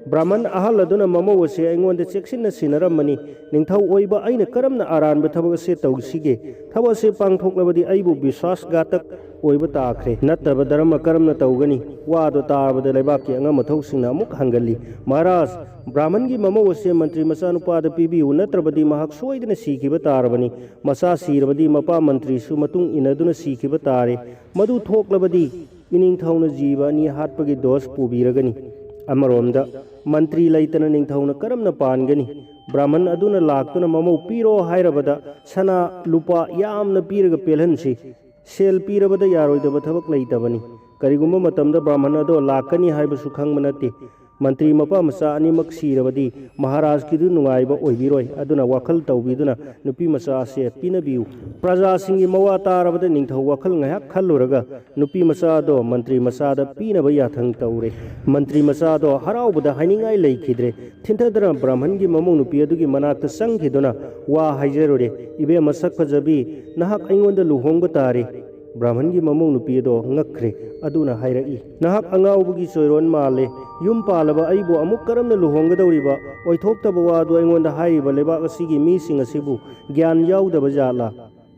ꯕ꯭ꯔꯥꯍꯃꯟ ꯑꯍꯜ ꯑꯗꯨꯅ ꯃꯃꯧ ꯑꯁꯤ ꯑꯩꯉꯣꯟꯗ ꯆꯦꯛꯁꯤꯟꯅ ꯁꯤꯟꯅꯔꯝꯕꯅꯤ꯫ ꯅꯤꯡꯊꯧ ꯑꯣꯏꯕ ꯑꯩꯅ ꯀꯔꯝꯅ ꯑꯔꯥꯟꯕ ꯊꯕꯛ ꯑꯁꯤ ꯇꯧꯁꯤꯒꯦ? ꯊꯕꯛ ꯑꯁꯤ ꯄꯥꯡꯊꯣꯛꯂꯕꯗꯤ ꯑꯩꯕꯨ ꯕꯤꯁ꯭ꯋꯥꯁ ꯒꯥꯇꯛ ꯑꯣꯏꯕ ꯇꯥꯈ꯭ꯔꯦ꯫ ꯅꯠꯇꯕ ꯙꯔꯃ ꯀꯔꯝꯅ ꯇꯧꯒꯅꯤ?" ꯋꯥꯗꯣ ꯇꯥꯔꯕꯗ ꯂꯩꯕꯥꯛꯀꯤ ꯑꯉꯝ ꯑꯊꯧꯁꯤꯡꯅ ꯑꯃꯨꯛ ꯍꯪꯒꯜꯂꯤ, "ꯃꯍꯥꯔꯥꯖ, ꯕ꯭ꯔꯥꯍꯃꯟꯒꯤ ꯃꯃꯧ ꯑꯁꯦ ꯃꯟꯇ꯭ꯔꯤ ꯃꯆꯥꯅꯨꯄꯥꯗ ꯄꯤꯕꯤꯌꯨ, ꯅꯠꯇ꯭ꯔꯕꯗꯤ ꯃꯍꯥꯛ ꯁꯣꯏꯗꯅ ꯁꯤꯈꯤꯕ ꯇꯥꯔꯕꯅꯤ꯫ ꯃꯆꯥ ꯁꯤꯔꯕꯗꯤ ꯃꯄꯥ ꯃꯟꯇ꯭ꯔꯤꯁꯨ ꯃꯇꯨꯡ ꯏꯟꯅꯗꯨꯅ ꯁꯤꯈꯤꯕ ꯇꯥꯔꯦ꯫ ꯃꯗꯨ ꯊꯣꯛꯂꯕꯗꯤ ꯏꯅꯤꯡꯊꯧꯅ ꯖꯤꯕ ꯑꯅꯤ ꯍꯥꯠꯄꯒꯤ ꯗꯣꯁ ꯄꯨꯕꯤꯔꯒꯅꯤ꯫ ꯑꯃꯔꯣꯝꯗ ꯃꯟꯇ꯭ꯔꯤ ꯂꯩꯇꯅ ꯅꯤꯡꯊꯧꯅ ꯀꯔꯝꯅ ꯄꯥꯟꯒꯅꯤ? ꯕ꯭ꯔꯥꯍꯃꯟ ꯑꯗꯨꯅ ꯂꯥꯛꯇꯨꯅ ꯃꯃꯧ ꯄꯤꯔꯣ ꯍꯥꯏꯔꯕꯗ ꯁꯅꯥ ꯂꯨꯄꯥ ꯌꯥꯝꯅ ꯄꯤꯔꯒ ꯄꯦꯜꯍꯟꯁꯤ꯫ ꯁꯦꯜ ꯄꯤꯔꯕꯗ ꯌꯥꯔꯣꯏꯗꯕ ꯊꯕꯛ ꯂꯩꯇꯕꯅꯤ꯫ ꯀꯔꯤꯒꯨꯝꯕ ꯃꯇꯝꯗ ꯕ꯭ꯔꯥꯍꯃꯟ ꯑꯗꯣ ꯂꯥꯛꯀꯅꯤ ꯍꯥꯏꯕꯁꯨ ꯈꯪꯕ ꯅꯠꯇꯦ꯫ ꯃꯟꯇ꯭ꯔꯤ ꯃꯄꯥ ꯃꯆꯥ ꯑꯅꯤꯃꯛ ꯁꯤꯔꯕꯗꯤ ꯃꯍꯥꯔꯥꯖꯀꯤꯗꯨ ꯅꯨꯡꯉꯥꯏꯕ ꯑꯣꯏꯕꯤꯔꯣꯏ꯫ ꯑꯗꯨꯅ ꯋꯥꯈꯜ ꯇꯧꯕꯤꯗꯨꯅ ꯅꯨꯄꯤ ꯃꯆꯥ ꯑꯁꯦ ꯄꯤꯅꯕꯤꯌꯨ꯫ ꯄ꯭ꯔꯖꯥꯁꯤꯡꯒꯤ ꯃꯋꯥ ꯇꯥꯔꯕꯗ ꯅꯤꯡꯊꯧ ꯋꯥꯈꯜ ꯉꯥꯏꯍꯥꯛ ꯈꯜꯂꯨꯔꯒ ꯅꯨꯄꯤ ꯃꯆꯥ ꯑꯗꯣ ꯃꯟꯇ꯭ꯔꯤ ꯃꯆꯥꯗ ꯄꯤꯅꯕ ꯌꯥꯊꯪ ꯇꯧꯔꯦ꯫ ꯃꯟꯇ꯭ꯔꯤ ꯃꯆꯥ ꯑꯗꯣ ꯍꯔꯥꯎꯕꯗ ꯍꯥꯏꯅꯤꯡꯉꯥꯏ ꯂꯩꯈꯤꯗ꯭ꯔꯦ꯫ ꯊꯤꯟꯊꯗꯅ ꯕ꯭ꯔꯥꯍꯃꯟꯒꯤ ꯃꯃꯧ ꯅꯨꯄꯤ ꯑꯗꯨꯒꯤ ꯃꯅꯥꯛꯇ ꯆꯪꯈꯤꯗꯨꯅ ꯋꯥ ꯍꯥꯏꯖꯔꯨꯔꯦ, "ꯏꯕꯦꯝꯃ ꯁꯛ ꯐꯖꯕꯤ, ꯅꯍꯥꯛ ꯑꯩꯉꯣꯟꯗ ꯂꯨꯍꯣꯡꯕ ꯇꯥꯔꯦ"꯫ ꯕ꯭ꯔꯥꯍꯃꯟꯒꯤ ꯃꯃꯧ ꯅꯨꯄꯤ ꯑꯗꯣ ꯉꯛꯈ꯭ꯔꯦ꯫ ꯑꯗꯨꯅ ꯍꯥꯏꯔꯛꯏ, "ꯅꯍꯥꯛ ꯑꯉꯥꯎꯕꯒꯤ ꯆꯣꯏꯔꯣꯟ ꯃꯥꯜꯂꯦ꯫ ꯌꯨꯝ ꯄꯥꯜꯂꯕ ꯑꯩꯕꯨ ꯑꯃꯨꯛ ꯀꯔꯝꯅ ꯂꯨꯍꯣꯡꯒꯗꯧꯔꯤꯕ? ꯑꯣꯏꯊꯣꯛꯇꯕ ꯋꯥꯗꯨ ꯑꯩꯉꯣꯟꯗ ꯍꯥꯏꯔꯤꯕ ꯂꯩꯕꯥꯛ ꯑꯁꯤꯒꯤ ꯃꯤꯁꯤꯡ ꯑꯁꯤꯕꯨ ꯒ꯭ꯌꯥꯟ ꯌꯥꯎꯗꯕ ꯖꯥꯠꯂꯥ?"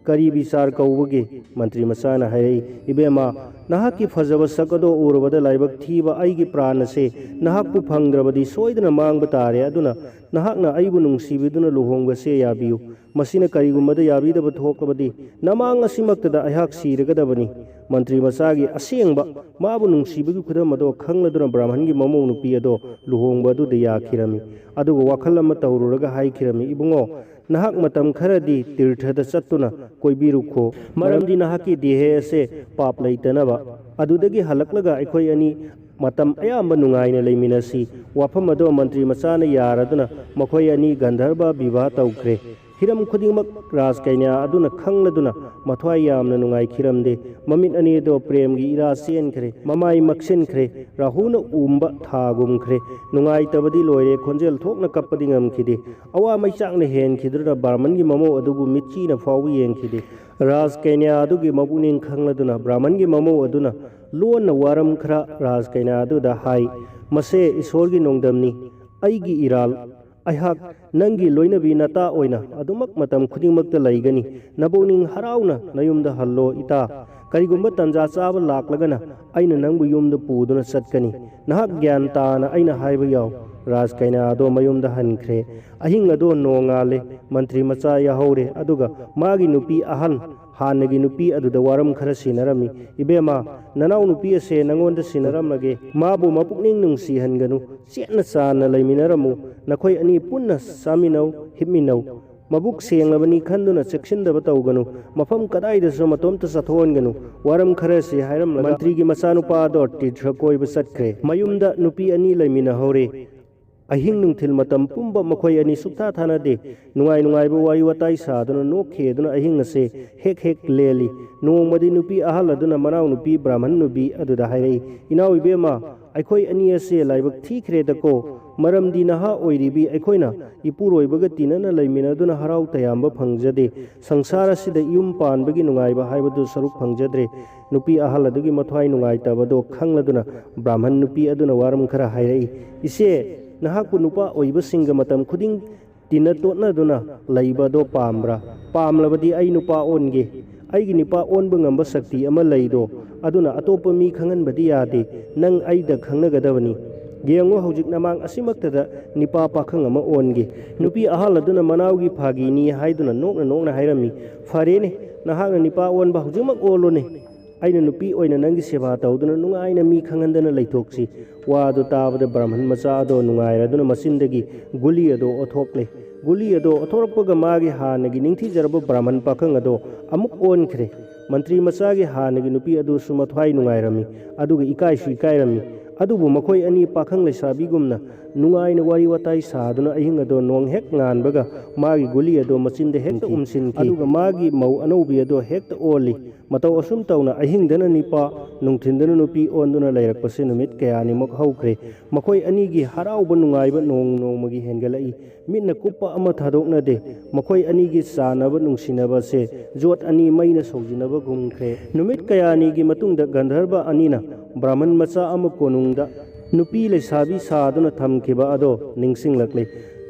"ꯀꯔꯤ ꯕꯤꯆꯥꯔ ꯀꯧꯕꯒꯦ?" ꯃꯟꯇ꯭ꯔꯤ ꯃꯆꯥꯅ ꯍꯥꯏꯔꯛꯏ, "ꯏꯕꯦꯝꯃ, ꯅꯍꯥꯛꯀꯤ ꯐꯖꯕ ꯁꯛ ꯑꯗꯣ ꯎꯔꯨꯕꯗ ꯂꯥꯏꯕꯛ ꯊꯤꯕ ꯑꯩꯒꯤ ꯄ꯭ꯔꯥꯟ ꯑꯁꯦ ꯅꯍꯥꯛꯄꯨ ꯐꯪꯗ꯭ꯔꯕꯗꯤ ꯁꯣꯏꯗꯅ ꯃꯥꯡꯕ ꯇꯥꯔꯦ꯫ ꯑꯗꯨꯅ ꯅꯍꯥꯛꯅ ꯑꯩꯕꯨ ꯅꯨꯡꯁꯤꯕꯤꯗꯨꯅ ꯂꯨꯍꯣꯡꯕꯁꯦ ꯌꯥꯕꯤꯌꯨ꯫ ꯃꯁꯤꯅ ꯀꯔꯤꯒꯨꯝꯕꯗ ꯌꯥꯕꯤꯗꯕ ꯊꯣꯛꯂꯕꯗꯤ ꯅꯃꯥꯡ ꯑꯁꯤꯃꯛꯇꯗ ꯑꯩꯍꯥꯛ ꯁꯤꯔꯒꯗꯕꯅꯤ꯫" ꯃꯟꯇ꯭ꯔꯤ ꯃꯆꯥꯒꯤ ꯑꯁꯦꯡꯕ ꯃꯥꯕꯨ ꯅꯨꯡꯁꯤꯕꯒꯤ ꯈꯨꯗꯝ ꯑꯗꯣ ꯈꯪꯂꯗꯨꯅ ꯕ꯭ꯔꯥꯍꯃꯟꯒꯤ ꯃꯃꯧ ꯅꯨꯄꯤ ꯑꯗꯣ ꯂꯨꯍꯣꯡꯕ ꯑꯗꯨꯗ ꯌꯥꯈꯤꯔꯝꯃꯤ꯫ ꯑꯗꯨꯒ ꯋꯥꯈꯜ ꯑꯃ ꯇꯧꯔꯨꯔꯒ ꯍꯥꯏꯈꯤꯔꯝꯃꯤ, "ꯏꯕꯨꯡꯉꯣ, ꯅꯍꯥꯛ ꯃꯇꯝ ꯈꯔꯗꯤ ꯇꯤꯔꯊꯗ ꯆꯠꯇꯨꯅ ꯀꯣꯏꯕꯤꯔꯨꯈꯣ, ꯃꯔꯝꯗꯤ ꯅꯍꯥꯛꯀꯤ ꯗꯦꯍ ꯑꯁꯦ ꯄꯥꯞ ꯂꯩꯇꯅꯕ꯫ ꯑꯗꯨꯗꯒꯤ ꯍꯜꯂꯛꯂꯒ ꯑꯩꯈꯣꯏ ꯑꯅꯤ ꯃꯇꯝ ꯑꯌꯥꯝꯕ ꯅꯨꯡꯉꯥꯏꯅ ꯂꯩꯃꯤꯟꯅꯁꯤ꯫" ꯋꯥꯐꯝ ꯑꯗꯣ ꯃꯟꯇ꯭ꯔꯤ ꯃꯆꯥꯅ ꯌꯥꯔꯗꯨꯅ ꯃꯈꯣꯏ ꯑꯅꯤ ꯒꯟꯙꯔꯕ ꯕꯤꯕꯥꯍ ꯇꯧꯈ꯭ꯔꯦ꯫ ꯍꯤꯔꯝ ꯈꯨꯗꯤꯡꯃꯛ ꯔꯥꯖꯀꯩꯅ꯭ꯌꯥ ꯑꯗꯨꯅ ꯈꯪꯂꯗꯨꯅ ꯃꯊ꯭ꯋꯥꯏ ꯌꯥꯝꯅ ꯅꯨꯡꯉꯥꯏꯈꯤꯔꯝꯗꯦ꯫ ꯃꯃꯤꯠ ꯑꯅꯤ ꯑꯗꯣ ꯄ꯭ꯔꯦꯝꯒꯤ ꯏꯔꯥ ꯆꯦꯟꯈ꯭ꯔꯦ꯫ ꯃꯃꯥꯏ ꯃꯛꯁꯤꯟꯈ꯭ꯔꯦ꯫ ꯔꯥꯍꯨꯅ ꯎꯝꯕ ꯊꯥꯒꯨꯝꯈ꯭ꯔꯦ꯫ ꯅꯨꯡꯉꯥꯏꯇꯕꯗꯤ ꯂꯣꯏꯔꯦ꯫ ꯈꯣꯟꯖꯦꯜ ꯊꯣꯛꯅ ꯀꯞꯄꯗꯤ ꯉꯝꯈꯤꯗꯦ꯫ ꯑꯋꯥ ꯃꯩꯆꯥꯛꯅ ꯍꯦꯟꯈꯤꯗꯨꯅ ꯕ꯭ꯔꯥꯍꯃꯟꯒꯤ ꯃꯃꯧ ꯑꯗꯨꯕꯨ ꯃꯤꯠꯆꯤꯅ ꯐꯥꯎꯕ ꯌꯦꯡꯈꯤꯗꯦ꯫ ꯔꯥꯖꯀꯩꯅ꯭ꯌꯥ ꯑꯗꯨꯒꯤ ꯃꯄꯨꯛꯅꯤꯡ ꯈꯪꯂꯗꯨꯅ ꯕ꯭ꯔꯥꯍꯃꯟꯒꯤ ꯃꯃꯧ ꯑꯗꯨꯅ ꯂꯣꯟꯅ ꯋꯥꯔꯝ ꯈꯔ ꯔꯥꯖꯀꯩꯅ꯭ꯌꯥ ꯑꯗꯨꯗ ꯍꯥꯏ, "ꯃꯁꯦ ꯏꯁꯣꯔꯒꯤ ꯅꯣꯡꯗꯝꯅꯤ꯫ ꯑꯩꯒꯤ ꯏꯔꯥꯜ꯫ ꯑꯩꯍꯥꯛ ꯅꯪꯒꯤ ꯂꯣꯏꯅꯕꯤ ꯅꯇꯥ ꯑꯣꯏꯅ ꯑꯗꯨꯃꯛ ꯃꯇꯝ ꯈꯨꯗꯤꯡꯃꯛꯇ ꯂꯩꯒꯅꯤ꯫ ꯅꯕꯨꯛꯅꯤꯡ ꯍꯔꯥꯎꯅ ꯅꯌꯨꯝꯗ ꯍꯜꯂꯣ ꯏꯇꯥ꯫ ꯀꯔꯤꯒꯨꯝꯕ ꯇꯟꯖꯥ ꯆꯥꯕ ꯂꯥꯛꯂꯒꯅ ꯑꯩꯅ ꯅꯪꯕꯨ ꯌꯨꯝꯗ ꯄꯨꯗꯨꯅ ꯆꯠꯀꯅꯤ꯫ ꯅꯍꯥꯛ ꯒ꯭ꯌꯥꯟ ꯇꯥꯅ ꯑꯩꯅ ꯍꯥꯏꯕ ꯌꯥꯎ꯫" ꯔꯥꯖꯀꯩꯅ꯭ꯌꯥ ꯑꯗꯣ ꯃꯌꯨꯝꯗ ꯍꯟꯈ꯭ꯔꯦ꯫ ꯑꯍꯤꯡ ꯑꯗꯣ ꯅꯣꯡꯉꯥꯜꯂꯦ꯫ ꯃꯟꯇ꯭ꯔꯤ ꯃꯆꯥ ꯌꯥꯍꯧꯔꯦ꯫ ꯑꯗꯨꯒ ꯃꯥꯒꯤ ꯅꯨꯄꯤ ꯑꯍꯜ, ꯍꯥꯟꯅꯒꯤ ꯅꯨꯄꯤ ꯑꯗꯨꯗ ꯋꯥꯔꯝ ꯈꯔ ꯁꯤꯟꯅꯔꯝꯃꯤ꯫ "ꯏꯕꯦꯝꯃ, ꯅꯅꯥꯎ ꯅꯨꯄꯤ ꯑꯁꯦ ꯅꯪꯉꯣꯟꯗ ꯁꯤꯟꯅꯔꯝꯂꯒꯦ꯫ ꯃꯥꯕꯨ ꯃꯄꯨꯛꯅꯤꯡ ꯅꯨꯡꯁꯤꯍꯟꯒꯅꯨ꯫ ꯆꯦꯠꯅ ꯆꯥꯟꯅ ꯂꯩꯃꯤꯟꯅꯔꯝꯃꯨ꯫ ꯅꯈꯣꯏ ꯑꯅꯤ ꯄꯨꯟꯅ ꯆꯥꯃꯤꯟꯅꯧ, ꯍꯤꯞꯃꯤꯟꯅꯧ꯫ ꯃꯕꯨꯛ ꯁꯦꯡꯂꯕꯅꯤ ꯈꯟꯗꯨꯅ ꯆꯦꯛꯁꯤꯟꯗꯕ ꯇꯧꯒꯅꯨ꯫ ꯃꯐꯝ ꯀꯗꯥꯏꯗꯁꯨ ꯃꯇꯣꯝꯇ ꯆꯠꯊꯣꯛꯍꯟꯒꯅꯨ꯫" ꯋꯥꯔꯝ ꯈꯔꯁꯤ ꯍꯥꯏꯔꯝꯂꯒ ꯃꯟꯇ꯭ꯔꯤꯒꯤ ꯃꯆꯥꯅꯨꯄꯥ ꯑꯗꯣ ꯇꯤꯔꯊ ꯀꯣꯏꯕ ꯆꯠꯈ꯭ꯔꯦ꯫ ꯃꯌꯨꯝꯗ ꯅꯨꯄꯤ ꯑꯅꯤ ꯂꯩꯃꯤꯟꯅꯍꯧꯔꯦ꯫ ꯑꯍꯤꯡ ꯅꯨꯡꯊꯤꯜ ꯃꯇꯝ ꯄꯨꯝꯕ ꯃꯈꯣꯏ ꯑꯅꯤ ꯁꯨꯛꯊꯥ ꯊꯥꯅꯗꯦ꯫ ꯅꯨꯡꯉꯥꯏ ꯅꯨꯡꯉꯥꯏꯕ ꯋꯥꯔꯤ ꯋꯥꯇꯥꯏ ꯁꯥꯗꯨꯅ ꯅꯣꯛꯈꯤꯗꯨꯅ ꯑꯍꯤꯡ ꯑꯁꯦ ꯍꯦꯛ ꯍꯦꯛ ꯂꯦꯜꯂꯤ꯫ ꯅꯣꯡꯃꯗꯤ ꯅꯨꯄꯤ ꯑꯍꯜ ꯑꯗꯨꯅ ꯃꯅꯥꯎꯅꯨꯄꯤ ꯕ꯭ꯔꯥꯍꯃꯟ ꯅꯨꯄꯤ ꯑꯗꯨꯗ ꯍꯥꯏꯔꯛꯏ, "ꯏꯅꯥꯎ ꯏꯕꯦꯝꯃ, ꯑꯩꯈꯣꯏ ꯑꯅꯤ ꯑꯁꯦ ꯂꯥꯏꯕꯛ ꯊꯤꯈ꯭ꯔꯦꯗꯀꯣ꯫ ꯃꯔꯝꯗꯤ ꯅꯍꯥ ꯑꯣꯏꯔꯤꯕꯤ ꯑꯩꯈꯣꯏꯅ ꯏꯄꯨꯔꯣꯏꯕꯒ ꯇꯤꯟꯅꯅ ꯂꯩꯃꯤꯟꯅꯗꯨꯅ ꯍꯔꯥꯎ ꯇꯌꯥꯝꯕ ꯐꯪꯖꯗꯦ꯫ ꯁꯪꯁꯥꯔ ꯑꯁꯤꯗ ꯌꯨꯝ ꯄꯥꯟꯕꯒꯤ ꯅꯨꯡꯉꯥꯏꯕ ꯍꯥꯏꯕꯗꯨ ꯁꯔꯨꯛ ꯐꯪꯖꯗ꯭ꯔꯦ꯫" ꯅꯨꯄꯤ ꯑꯍꯜ ꯑꯗꯨꯒꯤ ꯃꯊ꯭ꯋꯥꯏ ꯅꯨꯡꯉꯥꯏꯇꯕꯗꯣ ꯈꯪꯂꯗꯨꯅ ꯕ꯭ꯔꯥꯍꯃꯟ ꯅꯨꯄꯤ ꯑꯗꯨꯅ ꯋꯥꯔꯝ ꯈꯔ ꯍꯥꯏꯔꯛꯏ, "ꯏꯆꯦ, ꯅꯍꯥꯛꯄꯨ ꯅꯨꯄꯥ ꯑꯣꯏꯕꯁꯤꯡꯒ ꯃꯇꯝ ꯈꯨꯗꯤꯡ ꯇꯤꯟꯅ ꯇꯣꯠꯅꯗꯨꯅ ꯂꯩꯕ ꯑꯗꯣ ꯄꯥꯝꯕ꯭ꯔꯥ? ꯄꯥꯝꯂꯕꯗꯤ ꯑꯩ ꯅꯨꯄꯥ ꯑꯣꯟꯒꯦ꯫ ꯑꯩꯒꯤ ꯅꯨꯄꯥ ꯑꯣꯟꯕ ꯉꯝꯕ ꯁꯛꯇꯤ ꯑꯃ ꯂꯩꯗꯣ, ꯑꯗꯨꯅ ꯑꯇꯣꯞꯄ ꯃꯤ ꯈꯪꯍꯟꯕꯗꯤ ꯌꯥꯗꯦ꯫ ꯅꯪ ꯑꯩꯗ ꯈꯪꯅꯒꯗꯕꯅꯤ꯫ ꯌꯦꯡꯉꯨ, ꯍꯧꯖꯤꯛ ꯅꯃꯥꯡ ꯑꯁꯤꯃꯛꯇꯗ ꯅꯤꯄꯥ ꯄꯥꯈꯪ ꯑꯃ ꯑꯣꯟꯒꯦ꯫ ꯅꯨꯄꯤ ꯑꯍꯜ ꯑꯗꯨꯅ ꯃꯅꯥꯎꯒꯤ ꯐꯥꯒꯤꯅꯤ ꯍꯥꯏꯗꯨꯅ ꯅꯣꯛꯅ ꯅꯣꯛꯅ ꯍꯥꯏꯔꯝꯃꯤ, "ꯐꯔꯦꯅꯦ, ꯅꯍꯥꯛꯅ ꯅꯤꯄꯥ ꯑꯣꯟꯕ ꯍꯧꯖꯤꯛꯃꯛ ꯑꯣꯜꯂꯨꯅꯦ꯫ ꯑꯩꯅ ꯅꯨꯄꯤ ꯑꯣꯏꯅ ꯅꯪꯒꯤ ꯁꯦꯕꯥ ꯇꯧꯗꯨꯅ ꯅꯨꯡꯉꯥꯏꯅ ꯃꯤ ꯈꯪꯍꯟꯗꯅ ꯂꯩꯊꯣꯛꯁꯤ꯫" ꯋꯥ ꯑꯗꯨ ꯇꯥꯕꯗ ꯕ꯭ꯔꯥꯍꯃꯟ ꯃꯆꯥ ꯑꯗꯣ ꯅꯨꯡꯉꯥꯏꯔꯗꯨꯅ ꯃꯆꯤꯟꯗꯒꯤ ꯒꯨꯂꯤ ꯑꯗꯣ ꯑꯣꯊꯣꯛꯂꯦ꯫ ꯒꯨꯂꯤ ꯑꯗꯣ ꯑꯣꯊꯣꯔꯛꯄꯒ ꯃꯥꯒꯤ ꯍꯥꯟꯅꯒꯤ ꯅꯤꯡꯊꯤꯖꯔꯕ ꯕ꯭ꯔꯥꯍꯃꯟ ꯄꯥꯈꯪ ꯑꯗꯣ ꯑꯃꯨꯛ ꯑꯣꯟꯈ꯭ꯔꯦ꯫ ꯃꯟꯇ꯭ꯔꯤ ꯃꯆꯥꯒꯤ ꯍꯥꯟꯅꯒꯤ ꯅꯨꯄꯤ ꯑꯗꯨꯁꯨ ꯃꯊ꯭ꯋꯥꯏ ꯅꯨꯡꯉꯥꯏꯔꯝꯃꯤ, ꯑꯗꯨꯒ ꯏꯀꯥꯏꯁꯨ ꯏꯀꯥꯏꯔꯝꯃꯤ꯫ ꯑꯗꯨꯕꯨ ꯃꯈꯣꯏ ꯑꯅꯤ ꯄꯥꯈꯪ ꯂꯩꯁꯥꯕꯤꯒꯨꯝꯅ ꯅꯨꯡꯉꯥꯏꯅ ꯋꯥꯔꯤ ꯋꯥꯇꯥꯏ ꯁꯥꯗꯨꯅ ꯑꯍꯤꯡ ꯑꯗꯣ ꯅꯣꯡ ꯍꯦꯛ ꯉꯥꯟꯕꯒ ꯃꯥꯒꯤ ꯒꯨꯂꯤ ꯑꯗꯣ ꯃꯆꯤꯟꯗ ꯍꯦꯛꯇ ꯎꯝꯈꯤ꯫ ꯎꯝꯁꯤꯟꯈꯤ꯫ ꯑꯗꯨꯒ ꯃꯥꯒꯤ ꯃꯧ ꯑꯅꯧꯕꯤ ꯑꯗꯣ ꯍꯦꯛꯇ ꯑꯣꯜꯂꯤ꯫ ꯃꯇꯧ ꯑꯁꯨꯝ ꯇꯧꯅ ꯑꯍꯤꯡꯗꯅ ꯅꯤꯄꯥ, ꯅꯨꯡꯊꯤꯟꯗꯅ ꯅꯨꯄꯤ ꯑꯣꯟꯗꯨꯅ ꯂꯩꯔꯛꯄꯁꯦ ꯅꯨꯃꯤꯠ ꯀꯌꯥꯅꯤꯃꯨꯛ ꯍꯧꯈ꯭ꯔꯦ꯫ ꯃꯈꯣꯏ ꯑꯅꯤꯒꯤ ꯍꯔꯥꯎꯕ ꯅꯨꯡꯉꯥꯏꯕ ꯅꯣꯡ ꯅꯣꯡꯃꯒꯤ ꯍꯦꯟꯒꯠꯂꯛꯏ꯫ ꯃꯤꯠꯅ ꯀꯨꯞꯄ ꯑꯃ ꯊꯥꯗꯣꯛꯅꯗꯦ꯫ ꯃꯈꯣꯏ ꯑꯅꯤꯒꯤ ꯆꯥꯟꯅꯕ ꯅꯨꯡꯁꯤꯅꯕꯁꯦ ꯖꯣꯠ ꯑꯅꯤ ꯃꯩꯅ ꯁꯧꯖꯤꯟꯅꯕꯒꯨꯝꯈ꯭ꯔꯦ꯫ ꯅꯨꯃꯤꯠ ꯀꯌꯥꯅꯤꯒꯤ ꯃꯇꯨꯡꯗ ꯒꯟꯙꯔꯕ ꯑꯅꯤꯅ ꯕ꯭ꯔꯥꯍꯃꯟ ꯃꯆꯥ ꯑꯃ ꯀꯣꯅꯨꯡꯗ ꯅꯨꯄꯤ ꯂꯩꯁꯥꯕꯤ ꯁꯥꯗꯨꯅ ꯊꯝꯈꯤꯕ ꯑꯗꯣ ꯅꯤꯡꯁꯤꯡꯂꯛꯂꯦ꯫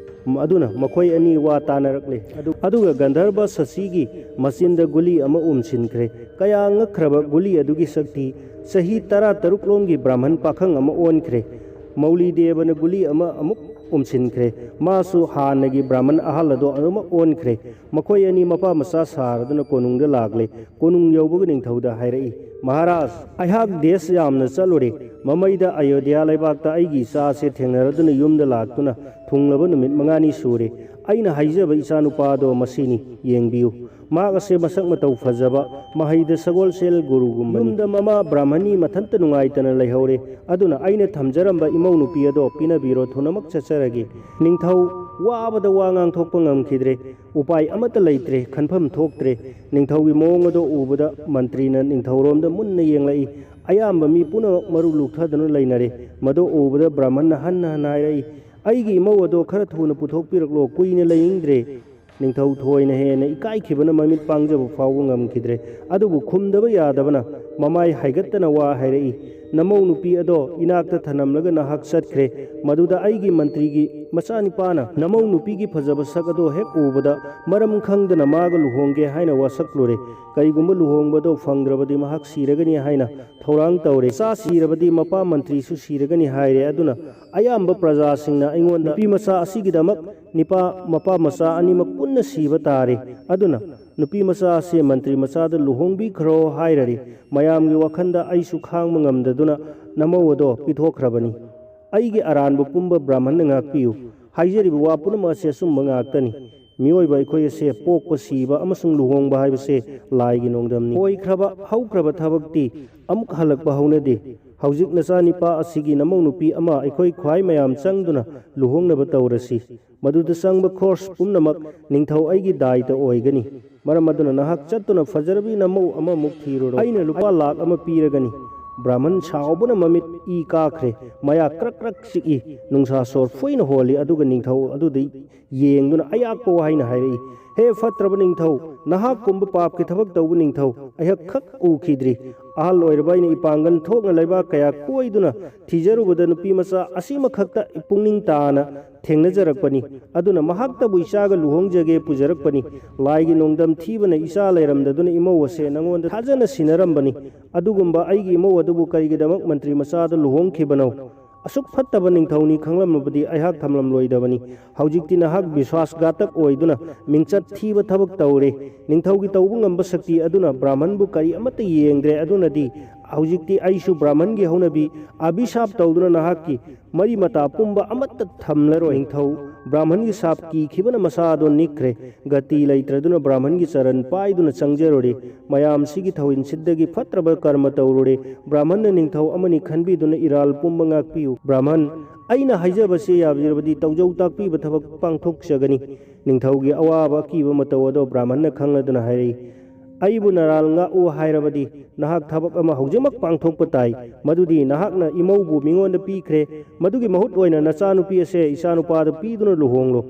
ꯑꯗꯨꯅ ꯃꯈꯣꯏ ꯑꯅꯤ ꯋꯥ ꯇꯥꯅꯔꯛꯂꯦ꯫ ꯑꯗꯨ-, ꯑꯗꯨꯒ ꯒꯟꯙꯔꯕ ꯁꯁꯤꯒꯤ ꯃꯆꯤꯟꯗ ꯒꯨꯂꯤ ꯑꯃ ꯎꯝꯁꯤꯟꯈ꯭ꯔꯦ꯫ ꯀꯌꯥ ꯉꯛꯈ꯭ꯔꯕ ꯒꯨꯂꯤ ꯑꯗꯨꯒꯤ ꯁꯛꯇꯤ! ꯆꯍꯤ ꯇꯔꯥ ꯇꯔꯨꯛ ꯂꯣꯝꯒꯤ ꯕ꯭ꯔꯥꯍꯃꯟ ꯄꯥꯈꯪ ꯑꯃ ꯑꯣꯟꯈ꯭ꯔꯦ꯫ ꯃꯧꯂꯤ ꯗꯦꯕꯅ ꯒꯨꯂꯤ ꯑꯃ ꯑꯃꯨꯛ ꯎꯝꯁꯤꯟꯈ꯭ꯔꯦ꯫ ꯃꯥꯁꯨ ꯍꯥꯟꯅꯒꯤ ꯕ꯭ꯔꯥꯍꯃꯟ ꯑꯍꯜ ꯑꯗꯣ ꯑꯗꯨꯃꯛ ꯑꯣꯟꯈ꯭ꯔꯦ꯫ ꯃꯈꯣꯏ ꯑꯅꯤ ꯃꯄꯥ ꯃꯆꯥ ꯁꯥꯔꯗꯨꯅ ꯀꯣꯅꯨꯡꯗ ꯂꯥꯛꯂꯦ꯫ ꯀꯣꯅꯨꯡ ꯌꯧꯕꯒ ꯅꯤꯡꯊꯧꯗ ꯍꯥꯏꯔꯛꯏ, "ꯃꯍꯥꯔꯥꯖ, ꯑꯩꯍꯥꯛ ꯗꯦꯁ ꯌꯥꯝꯅ ꯆꯠꯂꯨꯔꯦ꯫ ꯃꯃꯩꯗ ꯑꯌꯣꯙ꯭ꯌꯥ ꯂꯩꯕꯥꯛꯇ ꯑꯩꯒꯤ ꯏꯆꯥꯁꯦ ꯊꯦꯡꯅꯔꯗꯨꯅ ꯌꯨꯝꯗ ꯂꯥꯛꯇꯨꯅ ꯊꯨꯡꯂꯕ ꯅꯨꯃꯤꯠ ꯃꯉꯥꯅꯤ ꯁꯨꯔꯦ꯫ ꯑꯩꯅ ꯍꯥꯏꯖꯕ ꯏꯆꯥꯅꯨꯄꯥꯗꯣ ꯃꯁꯤꯅꯤ, ꯌꯦꯡꯕꯤꯌꯨ꯫ ꯃꯍꯥꯛ ꯑꯁꯦ ꯃꯁꯛ ꯃꯇꯧ ꯐꯖꯕ, ꯃꯍꯩꯗ ꯁꯒꯣꯜꯁꯦꯜ ꯒꯨꯔꯨꯒꯨꯝꯕꯅꯤ꯫ ꯌꯨꯝꯗ ꯃꯃꯥ ꯕ꯭ꯔꯥꯍꯃꯅꯤ ꯃꯊꯟꯇ ꯅꯨꯡꯉꯥꯏꯇꯅ ꯂꯩꯍꯧꯔꯦ꯫ ꯑꯗꯨꯅ ꯑꯩꯅ ꯊꯝꯖꯔꯝꯕ ꯏꯃꯧ ꯅꯨꯄꯤ ꯑꯗꯣ ꯄꯤꯅꯕꯤꯔꯣ, ꯊꯨꯅꯃꯛ ꯆꯠꯆꯔꯒꯦ꯫" ꯅꯤꯡꯊꯧ ꯋꯥꯕꯗ ꯋꯥ ꯉꯥꯡꯊꯣꯛꯄ ꯉꯝꯈꯤꯗ꯭ꯔꯦ꯫ ꯎꯄꯥꯏ ꯑꯃꯠꯇ ꯂꯩꯇ꯭ꯔꯦ, ꯈꯟꯐꯝ ꯊꯣꯛꯇ꯭ꯔꯦ꯫ ꯅꯤꯡꯊꯧꯒꯤ ꯃꯑꯣꯡ ꯑꯗꯣ ꯎꯕꯗ ꯃꯟꯇ꯭ꯔꯤꯅ ꯅꯤꯡꯊꯧꯔꯣꯝꯗ ꯃꯨꯟꯅ ꯌꯦꯡꯂꯛꯏ꯫ ꯑꯌꯥꯝꯕ ꯃꯤ ꯄꯨꯝꯅꯃꯛ ꯃꯔꯨ ꯂꯨꯛꯊꯗꯨꯅ ꯂꯩꯅꯔꯦ꯫ ꯃꯗꯨ ꯎꯕꯗ ꯕ꯭ꯔꯥꯍꯃꯟꯅ ꯍꯟꯅ ꯍꯟꯅ ꯍꯥꯏꯔꯛꯏ, "ꯑꯩꯒꯤ ꯏꯃꯧ ꯑꯗꯣ ꯈꯔ ꯊꯨꯅ ꯄꯨꯊꯣꯛꯄꯤꯔꯛꯂꯣ, ꯀꯨꯏꯅ ꯂꯩꯅꯤꯡꯗ꯭ꯔꯦ꯫" ꯅꯤꯡꯊꯧ ꯊꯣꯏꯅ ꯍꯦꯟꯅ ꯏꯀꯥꯏꯈꯤꯕꯅ ꯃꯃꯤꯠ ꯄꯥꯡꯖꯕ ꯐꯥꯎꯕ ꯉꯝꯈꯤꯗ꯭ꯔꯦ꯫ ꯑꯗꯨꯕꯨ ꯈꯨꯝꯗꯕ ꯌꯥꯗꯕꯅ ꯃꯃꯥꯏ ꯍꯥꯏꯒꯠꯇꯅ ꯋꯥ ꯍꯥꯏꯔꯛꯏ, ꯅꯃꯧ ꯅꯨꯄꯤ ꯑꯗꯣ ꯏꯅꯥꯛꯇ ꯊꯅꯝꯂꯒ ꯅꯍꯥꯛ ꯆꯠꯈ꯭ꯔꯦ꯫ ꯃꯗꯨꯗ ꯑꯩꯒꯤ ꯃꯟꯇ꯭ꯔꯤꯒꯤ ꯃꯆꯥꯅꯤꯄꯥꯅ ꯅꯃꯧ ꯅꯨꯄꯤꯒꯤ ꯐꯖꯕ ꯁꯛ ꯑꯗꯣ ꯍꯦꯛ ꯎꯕꯗ ꯃꯔꯝ ꯈꯪꯗꯅ ꯃꯥꯒ ꯂꯨꯍꯣꯡꯒꯦ ꯍꯥꯏꯅ ꯋꯥꯁꯛꯂꯨꯔꯦ꯫ ꯀꯔꯤꯒꯨꯝꯕ ꯂꯨꯍꯣꯡꯕꯗꯣ ꯐꯪꯗ꯭ꯔꯕꯗꯤ ꯃꯍꯥꯛ ꯁꯤꯔꯒꯅꯤ ꯍꯥꯏꯅ ꯊꯧꯔꯥꯡ ꯇꯧꯔꯦ꯫ ꯃꯆꯥ ꯁꯤꯔꯕꯗꯤ ꯃꯄꯥ ꯃꯟꯇ꯭ꯔꯤꯁꯨ ꯁꯤꯔꯒꯅꯤ ꯍꯥꯏꯔꯦ꯫ ꯑꯗꯨꯅ ꯑꯌꯥꯝꯕ ꯄ꯭ꯔꯖꯥꯁꯤꯡꯅ ꯑꯩꯉꯣꯟꯗ ꯅꯨꯄꯤ ꯃꯆꯥ ꯑꯁꯤꯒꯤꯗꯃꯛ ꯅꯤꯄꯥ ꯃꯄꯥ ꯃꯆꯥ ꯑꯅꯤꯃꯛ ꯄꯨꯟꯅ ꯁꯤꯕ ꯇꯥꯔꯦ꯫ ꯑꯗꯨꯅ ꯅꯨꯄꯤ ꯃꯆꯥ ꯑꯁꯦ ꯃꯟꯇ꯭ꯔꯤ ꯃꯆꯥꯗ ꯂꯨꯍꯣꯡꯕꯤꯈ꯭ꯔꯣ ꯍꯥꯏꯔꯔꯤ꯫ ꯃꯌꯥꯝꯒꯤ ꯋꯥꯈꯜꯗ ꯑꯩꯁꯨ ꯈꯥꯡꯕ ꯉꯝꯗꯗꯨꯅ ꯅꯃꯧ ꯑꯗꯣ ꯄꯤꯊꯣꯛꯈ꯭ꯔꯕꯅꯤ꯫ ꯑꯩꯒꯤ ꯑꯔꯥꯟꯕ ꯄꯨꯝꯕ ꯕ꯭ꯔꯥꯍꯃꯟꯅ ꯉꯥꯛꯄꯤꯌꯨ꯫ ꯍꯥꯏꯖꯔꯤꯕ ꯋꯥ ꯄꯨꯝꯅꯃꯛ ꯑꯁꯤ ꯑꯆꯨꯝꯕ ꯉꯥꯛꯇꯅꯤ꯫ ꯃꯤꯑꯣꯏꯕ ꯑꯩꯈꯣꯏ ꯑꯁꯦ ꯄꯣꯛꯄ, ꯁꯤꯕ ꯑꯃꯁꯨꯡ ꯂꯨꯍꯣꯡꯕ ꯍꯥꯏꯕꯁꯦ ꯂꯥꯏꯒꯤ ꯅꯣꯡꯗꯝꯅꯤ꯫ ꯑꯣꯏꯈ꯭ꯔꯕ, ꯍꯧꯈ꯭ꯔꯕ ꯊꯕꯛꯇꯤ ꯑꯃꯨꯛ ꯍꯜꯂꯛꯄ ꯍꯧꯅꯗꯦ꯫ ꯍꯧꯖꯤꯛ ꯅꯆꯥꯅꯤꯄꯥ ꯑꯁꯤꯒꯤ ꯅꯃꯧ ꯅꯨꯄꯤ ꯑꯃ ꯑꯩꯈꯣꯏ ꯈ꯭ꯋꯥꯏ ꯃꯌꯥꯝ ꯆꯪꯗꯨꯅ ꯂꯨꯍꯣꯡꯅꯕ ꯇꯧꯔꯁꯤ꯫ ꯃꯗꯨꯗ ꯆꯪꯕ ꯈꯣꯔꯁ ꯄꯨꯝꯅꯃꯛ ꯅꯤꯡꯊꯧ ꯑꯩꯒꯤ ꯗꯥꯏꯇ ꯑꯣꯏꯒꯅꯤ꯫ ꯃꯔꯝ ꯑꯗꯨꯅ ꯅꯍꯥꯛ ꯆꯠꯇꯨꯅ ꯐꯖꯔꯕꯤ ꯅꯃꯧ ꯑꯃꯃꯨꯛ ꯊꯤꯔꯨꯔꯣ꯫ ꯑꯩꯅ ꯂꯨꯄꯥ ꯂꯥꯈ ꯑꯃ ꯄꯤꯔꯒꯅꯤ꯫ ꯕ꯭ꯔꯥꯍꯃꯟ ꯁꯥꯎꯕꯅ ꯃꯃꯤꯠ ꯏ ꯀꯥꯈ꯭ꯔꯦ꯫ ꯃꯌꯥ ꯀ꯭ꯔꯛ ꯀ꯭ꯔꯛ ꯆꯤꯛꯏ꯫ ꯅꯨꯡꯁꯥ ꯁꯣꯔ ꯐꯨꯏꯅ ꯍꯣꯜꯂꯤ꯫ ꯑꯗꯨꯒ ꯅꯤꯡꯊꯧ ꯑꯗꯨꯗꯤ ꯌꯦꯡꯗꯨꯅ ꯑꯌꯥꯛꯄ ꯋꯥꯍꯩꯅ ꯍꯥꯏꯔꯛꯏ, "ꯍꯦ ꯐꯠꯇ꯭ꯔꯕ ꯅꯤꯡꯊꯧ, ꯅꯍꯥꯛꯀꯨꯝꯕ ꯄꯥꯞꯀꯤ ꯊꯕꯛ ꯇꯧꯕ ꯅꯤꯡꯊꯧ ꯑꯩꯍꯥꯛ ꯈꯛ ꯎꯈꯤꯗ꯭ꯔꯤ꯫ ꯑꯍꯜ ꯑꯣꯏꯔꯕ ꯑꯩꯅ ꯏꯄꯥꯡꯒꯜ ꯊꯣꯛꯅ ꯂꯩꯕꯥꯛ ꯀꯌꯥ ꯀꯣꯏꯗꯨꯅ ꯊꯤꯖꯔꯨꯕꯗ ꯅꯨꯄꯤ ꯃꯆꯥ ꯑꯁꯤꯃꯈꯛꯇ ꯄꯨꯛꯅꯤꯡ ꯇꯥꯅ ꯊꯦꯡꯅꯖꯔꯛꯄꯅꯤ꯫ ꯑꯗꯨꯅ ꯃꯍꯥꯛꯇꯕꯨ ꯏꯆꯥꯒ ꯂꯨꯍꯣꯡꯖꯒꯦ ꯄꯨꯖꯔꯛꯄꯅꯤ꯫ ꯂꯥꯏꯒꯤ ꯅꯣꯡꯗꯝ ꯊꯤꯕꯅ ꯏꯆꯥ ꯂꯩꯔꯝꯗꯗꯨꯅ ꯏꯃꯧ ꯑꯁꯦ ꯅꯉꯣꯟꯗ ꯊꯥꯖꯅ ꯁꯤꯟꯅꯔꯝꯕꯅꯤ꯫ ꯑꯗꯨꯒꯨꯝꯕ ꯑꯩꯒꯤ ꯏꯃꯧ ꯑꯗꯨꯕꯨ ꯀꯔꯤꯒꯤꯗꯃꯛ ꯃꯟꯇ꯭ꯔꯤ ꯃꯆꯥꯗ ꯂꯨꯍꯣꯡꯈꯤꯕꯅꯣ? ꯑꯁꯨꯛ ꯐꯠꯇꯕ ꯅꯤꯡꯊꯧꯅꯤ ꯈꯪꯂꯝꯂꯕꯗꯤ ꯑꯩꯍꯥꯛ ꯊꯝꯂꯝꯂꯣꯏꯗꯕꯅꯤ꯫ ꯍꯧꯖꯤꯛꯇꯤ ꯅꯍꯥꯛ ꯕꯤꯁ꯭ꯋꯥꯁ ꯘꯥꯇꯛ ꯑꯣꯏꯗꯨꯅ ꯃꯤꯡꯆꯠ ꯊꯤꯕ ꯊꯕꯛ ꯇꯧꯔꯦ꯫ ꯅꯤꯡꯊꯧꯒꯤ ꯇꯧꯕ ꯉꯝꯕ ꯁꯛꯇꯤ ꯑꯗꯨꯅ ꯕ꯭ꯔꯥꯍꯃꯟꯕꯨ ꯀꯔꯤ ꯑꯃꯠꯇ ꯌꯦꯡꯗ꯭ꯔꯦ꯫ ꯑꯗꯨꯅꯗꯤ ꯍꯧꯖꯤꯛꯇꯤ ꯑꯩꯁꯨ ꯕ꯭ꯔꯥꯍꯃꯟꯒꯤ ꯍꯧꯅꯕꯤ ꯑꯕꯤꯁꯥꯞ ꯇꯧꯗꯨꯅ ꯅꯍꯥꯛꯀꯤ ꯃꯔꯤ ꯃꯇꯥ ꯄꯨꯝꯕ ꯑꯃꯠꯇ ꯊꯝꯂꯔꯣꯏ꯫" ꯅꯤꯡꯊꯧ ꯕ꯭ꯔꯥꯍꯃꯟꯒꯤ ꯁꯥꯞ ꯀꯤꯈꯤꯕꯅ ꯃꯁꯥꯗꯣ ꯅꯤꯛꯈ꯭ꯔꯦ꯫ ꯒꯇꯤ ꯂꯩꯇ꯭ꯔꯗꯨꯅ ꯕ꯭ꯔꯥꯍꯃꯟꯒꯤ ꯆꯔꯟ ꯄꯥꯏꯗꯨꯅ ꯆꯪꯖꯔꯨꯔꯦ꯫ ꯃꯌꯥꯝꯁꯤꯒꯤ ꯊꯧꯍꯤꯟꯁꯤꯗꯒꯤ ꯐꯠꯇ꯭ꯔꯕ ꯀꯔꯃ ꯇꯧꯔꯨꯔꯦ꯫ ꯕ꯭ꯔꯥꯍꯃꯟꯅ ꯅꯤꯡꯊꯧ ꯑꯃꯅꯤ ꯈꯟꯕꯤꯗꯨꯅ ꯏꯔꯥꯜ ꯄꯨꯝꯕ ꯉꯥꯛꯄꯤꯌꯨ꯫ ꯕ꯭ꯔꯥꯍꯃꯟ, ꯑꯩꯅ ꯍꯥꯏꯖꯕꯁꯤ ꯌꯥꯕꯤꯔꯕꯗꯤ ꯇꯧꯖꯧ ꯇꯥꯛꯄꯤꯕ ꯊꯕꯛ ꯄꯥꯡꯊꯣꯛꯆꯒꯅꯤ꯫ ꯅꯤꯡꯊꯧꯒꯤ ꯑꯋꯥꯕ ꯑꯀꯤꯕ ꯃꯇꯧ ꯑꯗꯣ ꯕ꯭ꯔꯥꯍꯃꯟꯅ ꯈꯪꯂꯗꯨꯅ ꯍꯥꯏꯔꯛꯏ, "ꯑꯩꯕꯨ ꯅꯔꯥꯜ ꯉꯥꯛꯎ ꯍꯥꯏꯔꯕꯗꯤ ꯅꯍꯥꯛ ꯊꯕꯛ ꯑꯃ ꯍꯧꯖꯤꯛꯃꯛ ꯄꯥꯡꯊꯣꯛꯄ ꯇꯥꯏ꯫ ꯃꯗꯨꯗꯤ ꯅꯍꯥꯛꯅ ꯏꯃꯧꯕꯨ ꯃꯤꯉꯣꯟꯗ ꯄꯤꯈ꯭ꯔꯦ꯫ ꯃꯗꯨꯒꯤ ꯃꯍꯨꯠ ꯑꯣꯏꯅ ꯅꯆꯥꯅꯨꯄꯤ ꯑꯁꯦ ꯏꯆꯥꯅꯨꯄꯥꯗ ꯄꯤꯗꯨꯅ ꯂꯨꯍꯣꯡꯂꯣ꯫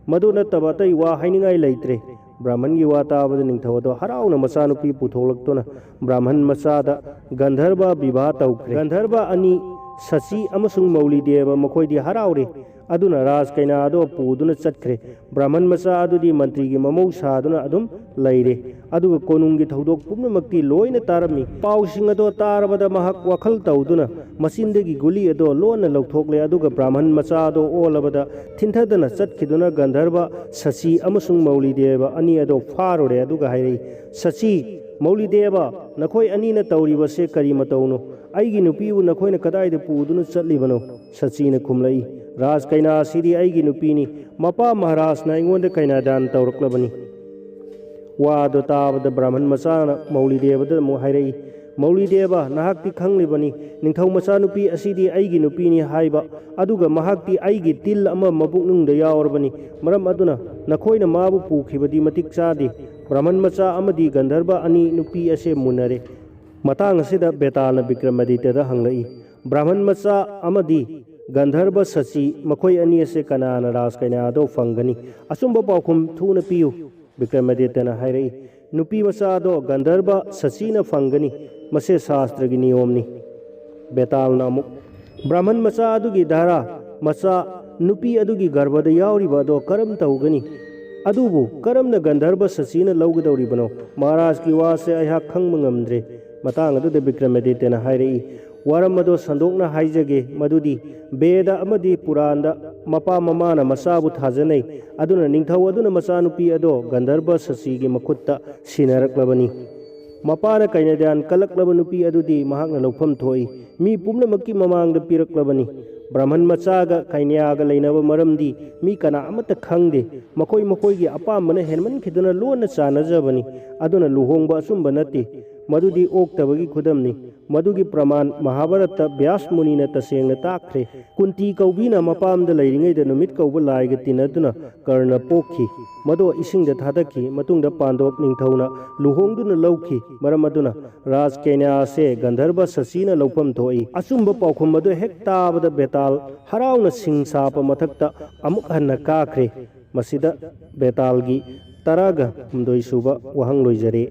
ꯃꯗꯨ ꯅꯠꯇꯕ ꯑꯇꯩ ꯋꯥ ꯍꯥꯏꯅꯤꯡꯉꯥꯏ ꯂꯩꯇ꯭ꯔꯦ꯫" ꯕ꯭ꯔꯥꯍꯃꯟꯒꯤ ꯋꯥ ꯇꯥꯕꯗ ꯅꯤꯡꯊꯧ ꯑꯗꯣ ꯍꯔꯥꯎꯅ ꯃꯆꯥꯅꯨꯄꯤ ꯄꯨꯊꯣꯛꯂꯛꯇꯨꯅ ꯕ꯭ꯔꯥꯍꯃꯟ ꯃꯆꯥꯗ ꯒꯟꯙꯔꯕ ꯕꯤꯕꯥꯍ ꯇꯧꯈ꯭ꯔꯦ꯫ ꯒꯟꯙꯔꯕ ꯑꯅꯤ ꯁꯆꯤ ꯑꯃꯁꯨꯡ ꯃꯧꯂꯤꯗꯦꯕ ꯃꯈꯣꯏꯗꯤ ꯍꯔꯥꯎꯔꯦ꯫ ꯑꯗꯨꯅ ꯔꯥꯖ ꯀꯩꯅꯥ ꯑꯗꯣ ꯄꯨꯗꯨꯅ ꯆꯠꯈ꯭ꯔꯦ꯫ ꯕ꯭ꯔꯥꯍꯃꯟ ꯃꯆꯥ ꯑꯗꯨꯗꯤ ꯃꯟꯇ꯭ꯔꯤꯒꯤ ꯃꯃꯧ ꯁꯥꯗꯨꯅ ꯑꯗꯨꯝ ꯂꯩꯔꯦ꯫ ꯑꯗꯨꯒ ꯀꯣꯅꯨꯡꯒꯤ ꯊꯧꯗꯣꯛ ꯄꯨꯝꯅꯃꯛꯇꯤ ꯂꯣꯏꯅ ꯇꯥꯔꯝꯃꯤ꯫ ꯄꯥꯎꯁꯤꯡ ꯑꯗꯣ ꯇꯥꯔꯕꯗ ꯃꯍꯥꯛ ꯋꯥꯈꯜ ꯇꯧꯗꯨꯅ ꯃꯆꯤꯟꯗꯒꯤ ꯒꯨꯂꯤ ꯑꯗꯣ ꯂꯣꯟꯅ ꯂꯧꯊꯣꯛꯂꯦ꯫ ꯑꯗꯨꯒ ꯕ꯭ꯔꯥꯍꯃꯟ ꯃꯆꯥ ꯑꯗꯣ ꯑꯣꯜꯂꯕꯗ ꯊꯤꯟꯊꯗꯅ ꯆꯠꯈꯤꯗꯨꯅ ꯒꯟꯙꯔꯕ ꯁꯆꯤ ꯑꯃꯁꯨꯡ ꯃꯧꯂꯤꯗꯦꯕ ꯑꯅꯤ ꯑꯗꯣ ꯐꯥꯔꯨꯔꯦ꯫ ꯑꯗꯨꯒ ꯍꯥꯏꯔꯛꯏ, "ꯁꯆꯤ, ꯃꯧꯂꯤꯗꯦꯕ, ꯅꯈꯣꯏ ꯑꯅꯤꯅ ꯇꯧꯔꯤꯕꯁꯦ ꯀꯔꯤ ꯃꯇꯧꯅꯣ? ꯑꯩꯒꯤ ꯅꯨꯄꯤꯕꯨ ꯅꯈꯣꯏꯅ ꯀꯗꯥꯏꯗ ꯄꯨꯗꯨꯅ ꯆꯠꯂꯤꯕꯅꯣ?" ꯁꯆꯤꯅ ꯈꯨꯝꯂꯛꯏ, "ꯔꯥꯖ ꯀꯩꯅꯥ ꯑꯁꯤꯗꯤ ꯑꯩꯒꯤ ꯅꯨꯄꯤꯅꯤ꯫ ꯃꯄꯥ ꯃꯍꯥꯔꯥꯖꯅ ꯑꯩꯉꯣꯟꯗ ꯀꯩꯅꯥꯗꯥꯟ ꯇꯧꯔꯛꯂꯕꯅꯤ꯫" ꯋꯥꯗꯣ ꯇꯥꯕꯗ ꯕ꯭ꯔꯥꯍꯃꯟ ꯃꯆꯥꯅ ꯃꯧꯂꯤꯗꯦꯕꯗ ꯑꯃꯨꯛ ꯍꯥꯏꯔꯛꯏ, "ꯃꯧꯂꯤꯗꯦꯕ, ꯅꯍꯥꯛꯇꯤ ꯈꯪꯂꯤꯕꯅꯤ, ꯅꯤꯡꯊꯧ ꯃꯆꯥꯅꯨꯄꯤ ꯑꯁꯤꯗꯤ ꯑꯩꯒꯤ ꯅꯨꯄꯤꯅꯤ ꯍꯥꯏꯕ, ꯑꯗꯨꯒ ꯃꯍꯥꯛꯇꯤ ꯑꯩꯒꯤ ꯇꯤꯜ ꯑꯃ ꯃꯕꯨꯛꯅꯨꯡꯗ ꯌꯥꯎꯔꯕꯅꯤ꯫ ꯃꯔꯝ ꯑꯗꯨꯅ ꯅꯈꯣꯏꯅ ꯃꯥꯕꯨ ꯄꯨꯈꯤꯕꯗꯤ ꯃꯇꯤꯛ ꯆꯥꯗꯦ꯫" ꯕ꯭ꯔꯥꯍꯃꯟ ꯃꯆꯥ ꯑꯃꯗꯤ ꯒꯟꯙꯔꯕ ꯑꯅꯤ ꯅꯨꯄꯤ ꯑꯁꯦ ꯃꯨꯟꯅꯔꯦ꯫ ꯃꯇꯥꯡ ꯑꯁꯤꯗ ꯕꯦꯇꯥꯜꯅ ꯕꯤꯀ꯭ꯔꯃꯥꯗꯤꯇ꯭ꯌꯗ ꯍꯪꯂꯛꯏ, "ꯕ꯭ꯔꯥꯍꯃꯟ ꯃꯆꯥ ꯑꯃꯗꯤ ꯒꯟꯙꯔꯕ ꯁꯆꯤ, ꯃꯈꯣꯏ ꯑꯅꯤ ꯑꯁꯦ ꯀꯅꯥꯅ ꯔꯥꯖ ꯀꯩꯅꯥ ꯑꯗꯣ ꯐꯪꯒꯅꯤ? ꯑꯆꯨꯝꯕ ꯄꯥꯎꯈꯨꯝ ꯊꯨꯅ ꯄꯤꯌꯨ꯫" ꯕꯤꯀ꯭ꯔꯃꯥꯗꯤꯇ꯭ꯌꯅ ꯍꯥꯏꯔꯛꯏ, "ꯅꯨꯄꯤ ꯃꯆꯥ ꯑꯗꯣ ꯒꯟꯙꯔꯕ ꯁꯆꯤꯅ ꯐꯪꯒꯅꯤ꯫ ꯃꯁꯦ ꯁꯥꯁꯇ꯭ꯔꯒꯤ ꯅꯤꯌꯣꯝꯅꯤ꯫" ꯕꯦꯇꯥꯜꯅ ꯑꯃꯨꯛ, "ꯕ꯭ꯔꯥꯍꯃꯟ ꯃꯆꯥ ꯑꯗꯨꯒꯤ ꯙꯥꯔꯥ, ꯃꯆꯥ ꯅꯨꯄꯤ ꯑꯗꯨꯒꯤ ꯒꯔꯚꯗ ꯌꯥꯎꯔꯤꯕ ꯑꯗꯣ ꯀꯔꯝ ꯇꯧꯒꯅꯤ? ꯑꯗꯨꯕꯨ ꯀꯔꯝꯅ ꯒꯟꯙꯔꯕ ꯁꯆꯤꯅ ꯂꯧꯒꯗꯧꯔꯤꯕꯅꯣ? ꯃꯍꯥꯔꯥꯖꯀꯤ ꯋꯥꯁꯦ ꯑꯩꯍꯥꯛ ꯈꯪꯕ ꯉꯝꯗ꯭ꯔꯦ꯫" ꯃꯇꯥꯡ ꯑꯗꯨꯗ ꯕꯤꯀ꯭ꯔꯃꯥꯗꯤꯇ꯭ꯌꯅ ꯍꯥꯏꯔꯛꯏ, "ꯋꯥꯔꯝ ꯑꯗꯣ ꯁꯟꯗꯣꯛꯅ ꯍꯥꯏꯖꯒꯦ ꯃꯗꯨꯗꯤ ꯕꯦꯗ ꯑꯃꯗꯤ ꯄꯨꯔꯥꯟꯗ ꯃꯄꯥ ꯃꯃꯥꯅ ꯃꯆꯥꯕꯨ ꯊꯥꯖꯅꯩ꯫ ꯑꯗꯨꯅ ꯅꯤꯡꯊꯧ ꯑꯗꯨꯅ ꯃꯆꯥꯅꯨꯄꯤ ꯑꯗꯣ ꯒꯟꯙꯔꯕ ꯁꯆꯤꯒꯤ ꯃꯈꯨꯠꯇ ꯁꯤꯟꯅꯔꯛꯂꯕꯅꯤ꯫ ꯃꯄꯥꯅ ꯀꯩꯅꯗ꯭ꯌꯥꯟ ꯀꯜꯂꯛꯂꯕ ꯅꯨꯄꯤ ꯑꯗꯨꯗꯤ ꯃꯍꯥꯛꯅ ꯂꯧꯐꯝ ꯊꯣꯛꯏ꯫ ꯃꯤ ꯄꯨꯝꯅꯃꯛꯀꯤ ꯃꯃꯥꯡꯗ ꯄꯤꯔꯛꯂꯕꯅꯤ꯫ ꯕ꯭ꯔꯥꯍꯃꯟ ꯃꯆꯥꯒ ꯀꯩꯅ꯭ꯌꯥꯒ ꯂꯩꯅꯕ ꯃꯔꯝꯗꯤ ꯃꯤ ꯀꯅꯥ ꯑꯃꯠꯇ ꯈꯪꯗꯦ꯫ ꯃꯈꯣꯏ ꯃꯈꯣꯏꯒꯤ ꯑꯄꯥꯝꯕꯅ ꯍꯦꯟꯃꯟꯈꯤꯗꯨꯅ ꯂꯣꯟꯅ ꯆꯥꯟꯅꯖꯕꯅꯤ꯫ ꯑꯗꯨꯅ ꯂꯨꯍꯣꯡꯕ ꯑꯆꯨꯝꯕ ꯅꯠꯇꯦ꯫ ꯃꯗꯨꯗꯤ ꯑꯣꯛꯇꯕꯒꯤ ꯈꯨꯗꯝꯅꯤ꯫ ꯃꯗꯨꯒꯤ ꯄ꯭ꯔꯃꯥꯟ ꯃꯍꯥꯚꯥꯔꯠꯇ ꯕ꯭ꯌꯥꯁ ꯃꯨꯅꯤꯅ ꯇꯁꯦꯡꯅ ꯇꯥꯛꯈ꯭ꯔꯦ꯫ ꯀꯨꯟꯇꯤ ꯀꯧꯕꯤꯅ ꯃꯄꯥꯝꯗ ꯂꯩꯔꯤꯉꯩꯗ ꯅꯨꯃꯤꯠ ꯀꯧꯕ ꯂꯥꯏꯒ ꯇꯤꯟꯅꯗꯨꯅ ꯀꯔꯅ ꯄꯣꯛꯈꯤ꯫ ꯃꯗꯣ ꯏꯁꯤꯡꯗ ꯊꯥꯗꯈꯤ꯫ ꯃꯇꯨꯡꯗ ꯄꯥꯟꯗꯣꯞ ꯅꯤꯡꯊꯧꯅ ꯂꯨꯍꯣꯡꯗꯨꯅ ꯂꯧꯈꯤ꯫ ꯃꯔꯝ ꯑꯗꯨꯅ ꯔꯥꯖ ꯀꯩꯅ꯭ꯌꯥ ꯑꯁꯦ ꯒꯟꯙꯔꯕ ꯁꯆꯤꯅ ꯂꯧꯐꯝ ꯊꯣꯛꯏ꯫ ꯑꯆꯨꯝꯕ ꯄꯥꯎꯈꯨꯝ ꯑꯗꯨ ꯍꯦꯛ ꯇꯥꯕꯗ ꯕꯦꯇꯥꯜ ꯍꯔꯥꯎꯅ ꯁꯤꯡ ꯁꯥꯞꯄ ꯃꯊꯛꯇ ꯑꯃꯨꯛ ꯍꯟꯅ ꯀꯥꯈ꯭ꯔꯦ꯫ ꯃꯁꯤꯗ ꯕꯦꯇꯥꯜꯒꯤ ꯇꯔꯥꯒ ꯍꯨꯝꯗꯣꯏ ꯁꯨꯕ ꯋꯥꯍꯪ ꯂꯣꯏꯖꯔꯦ꯫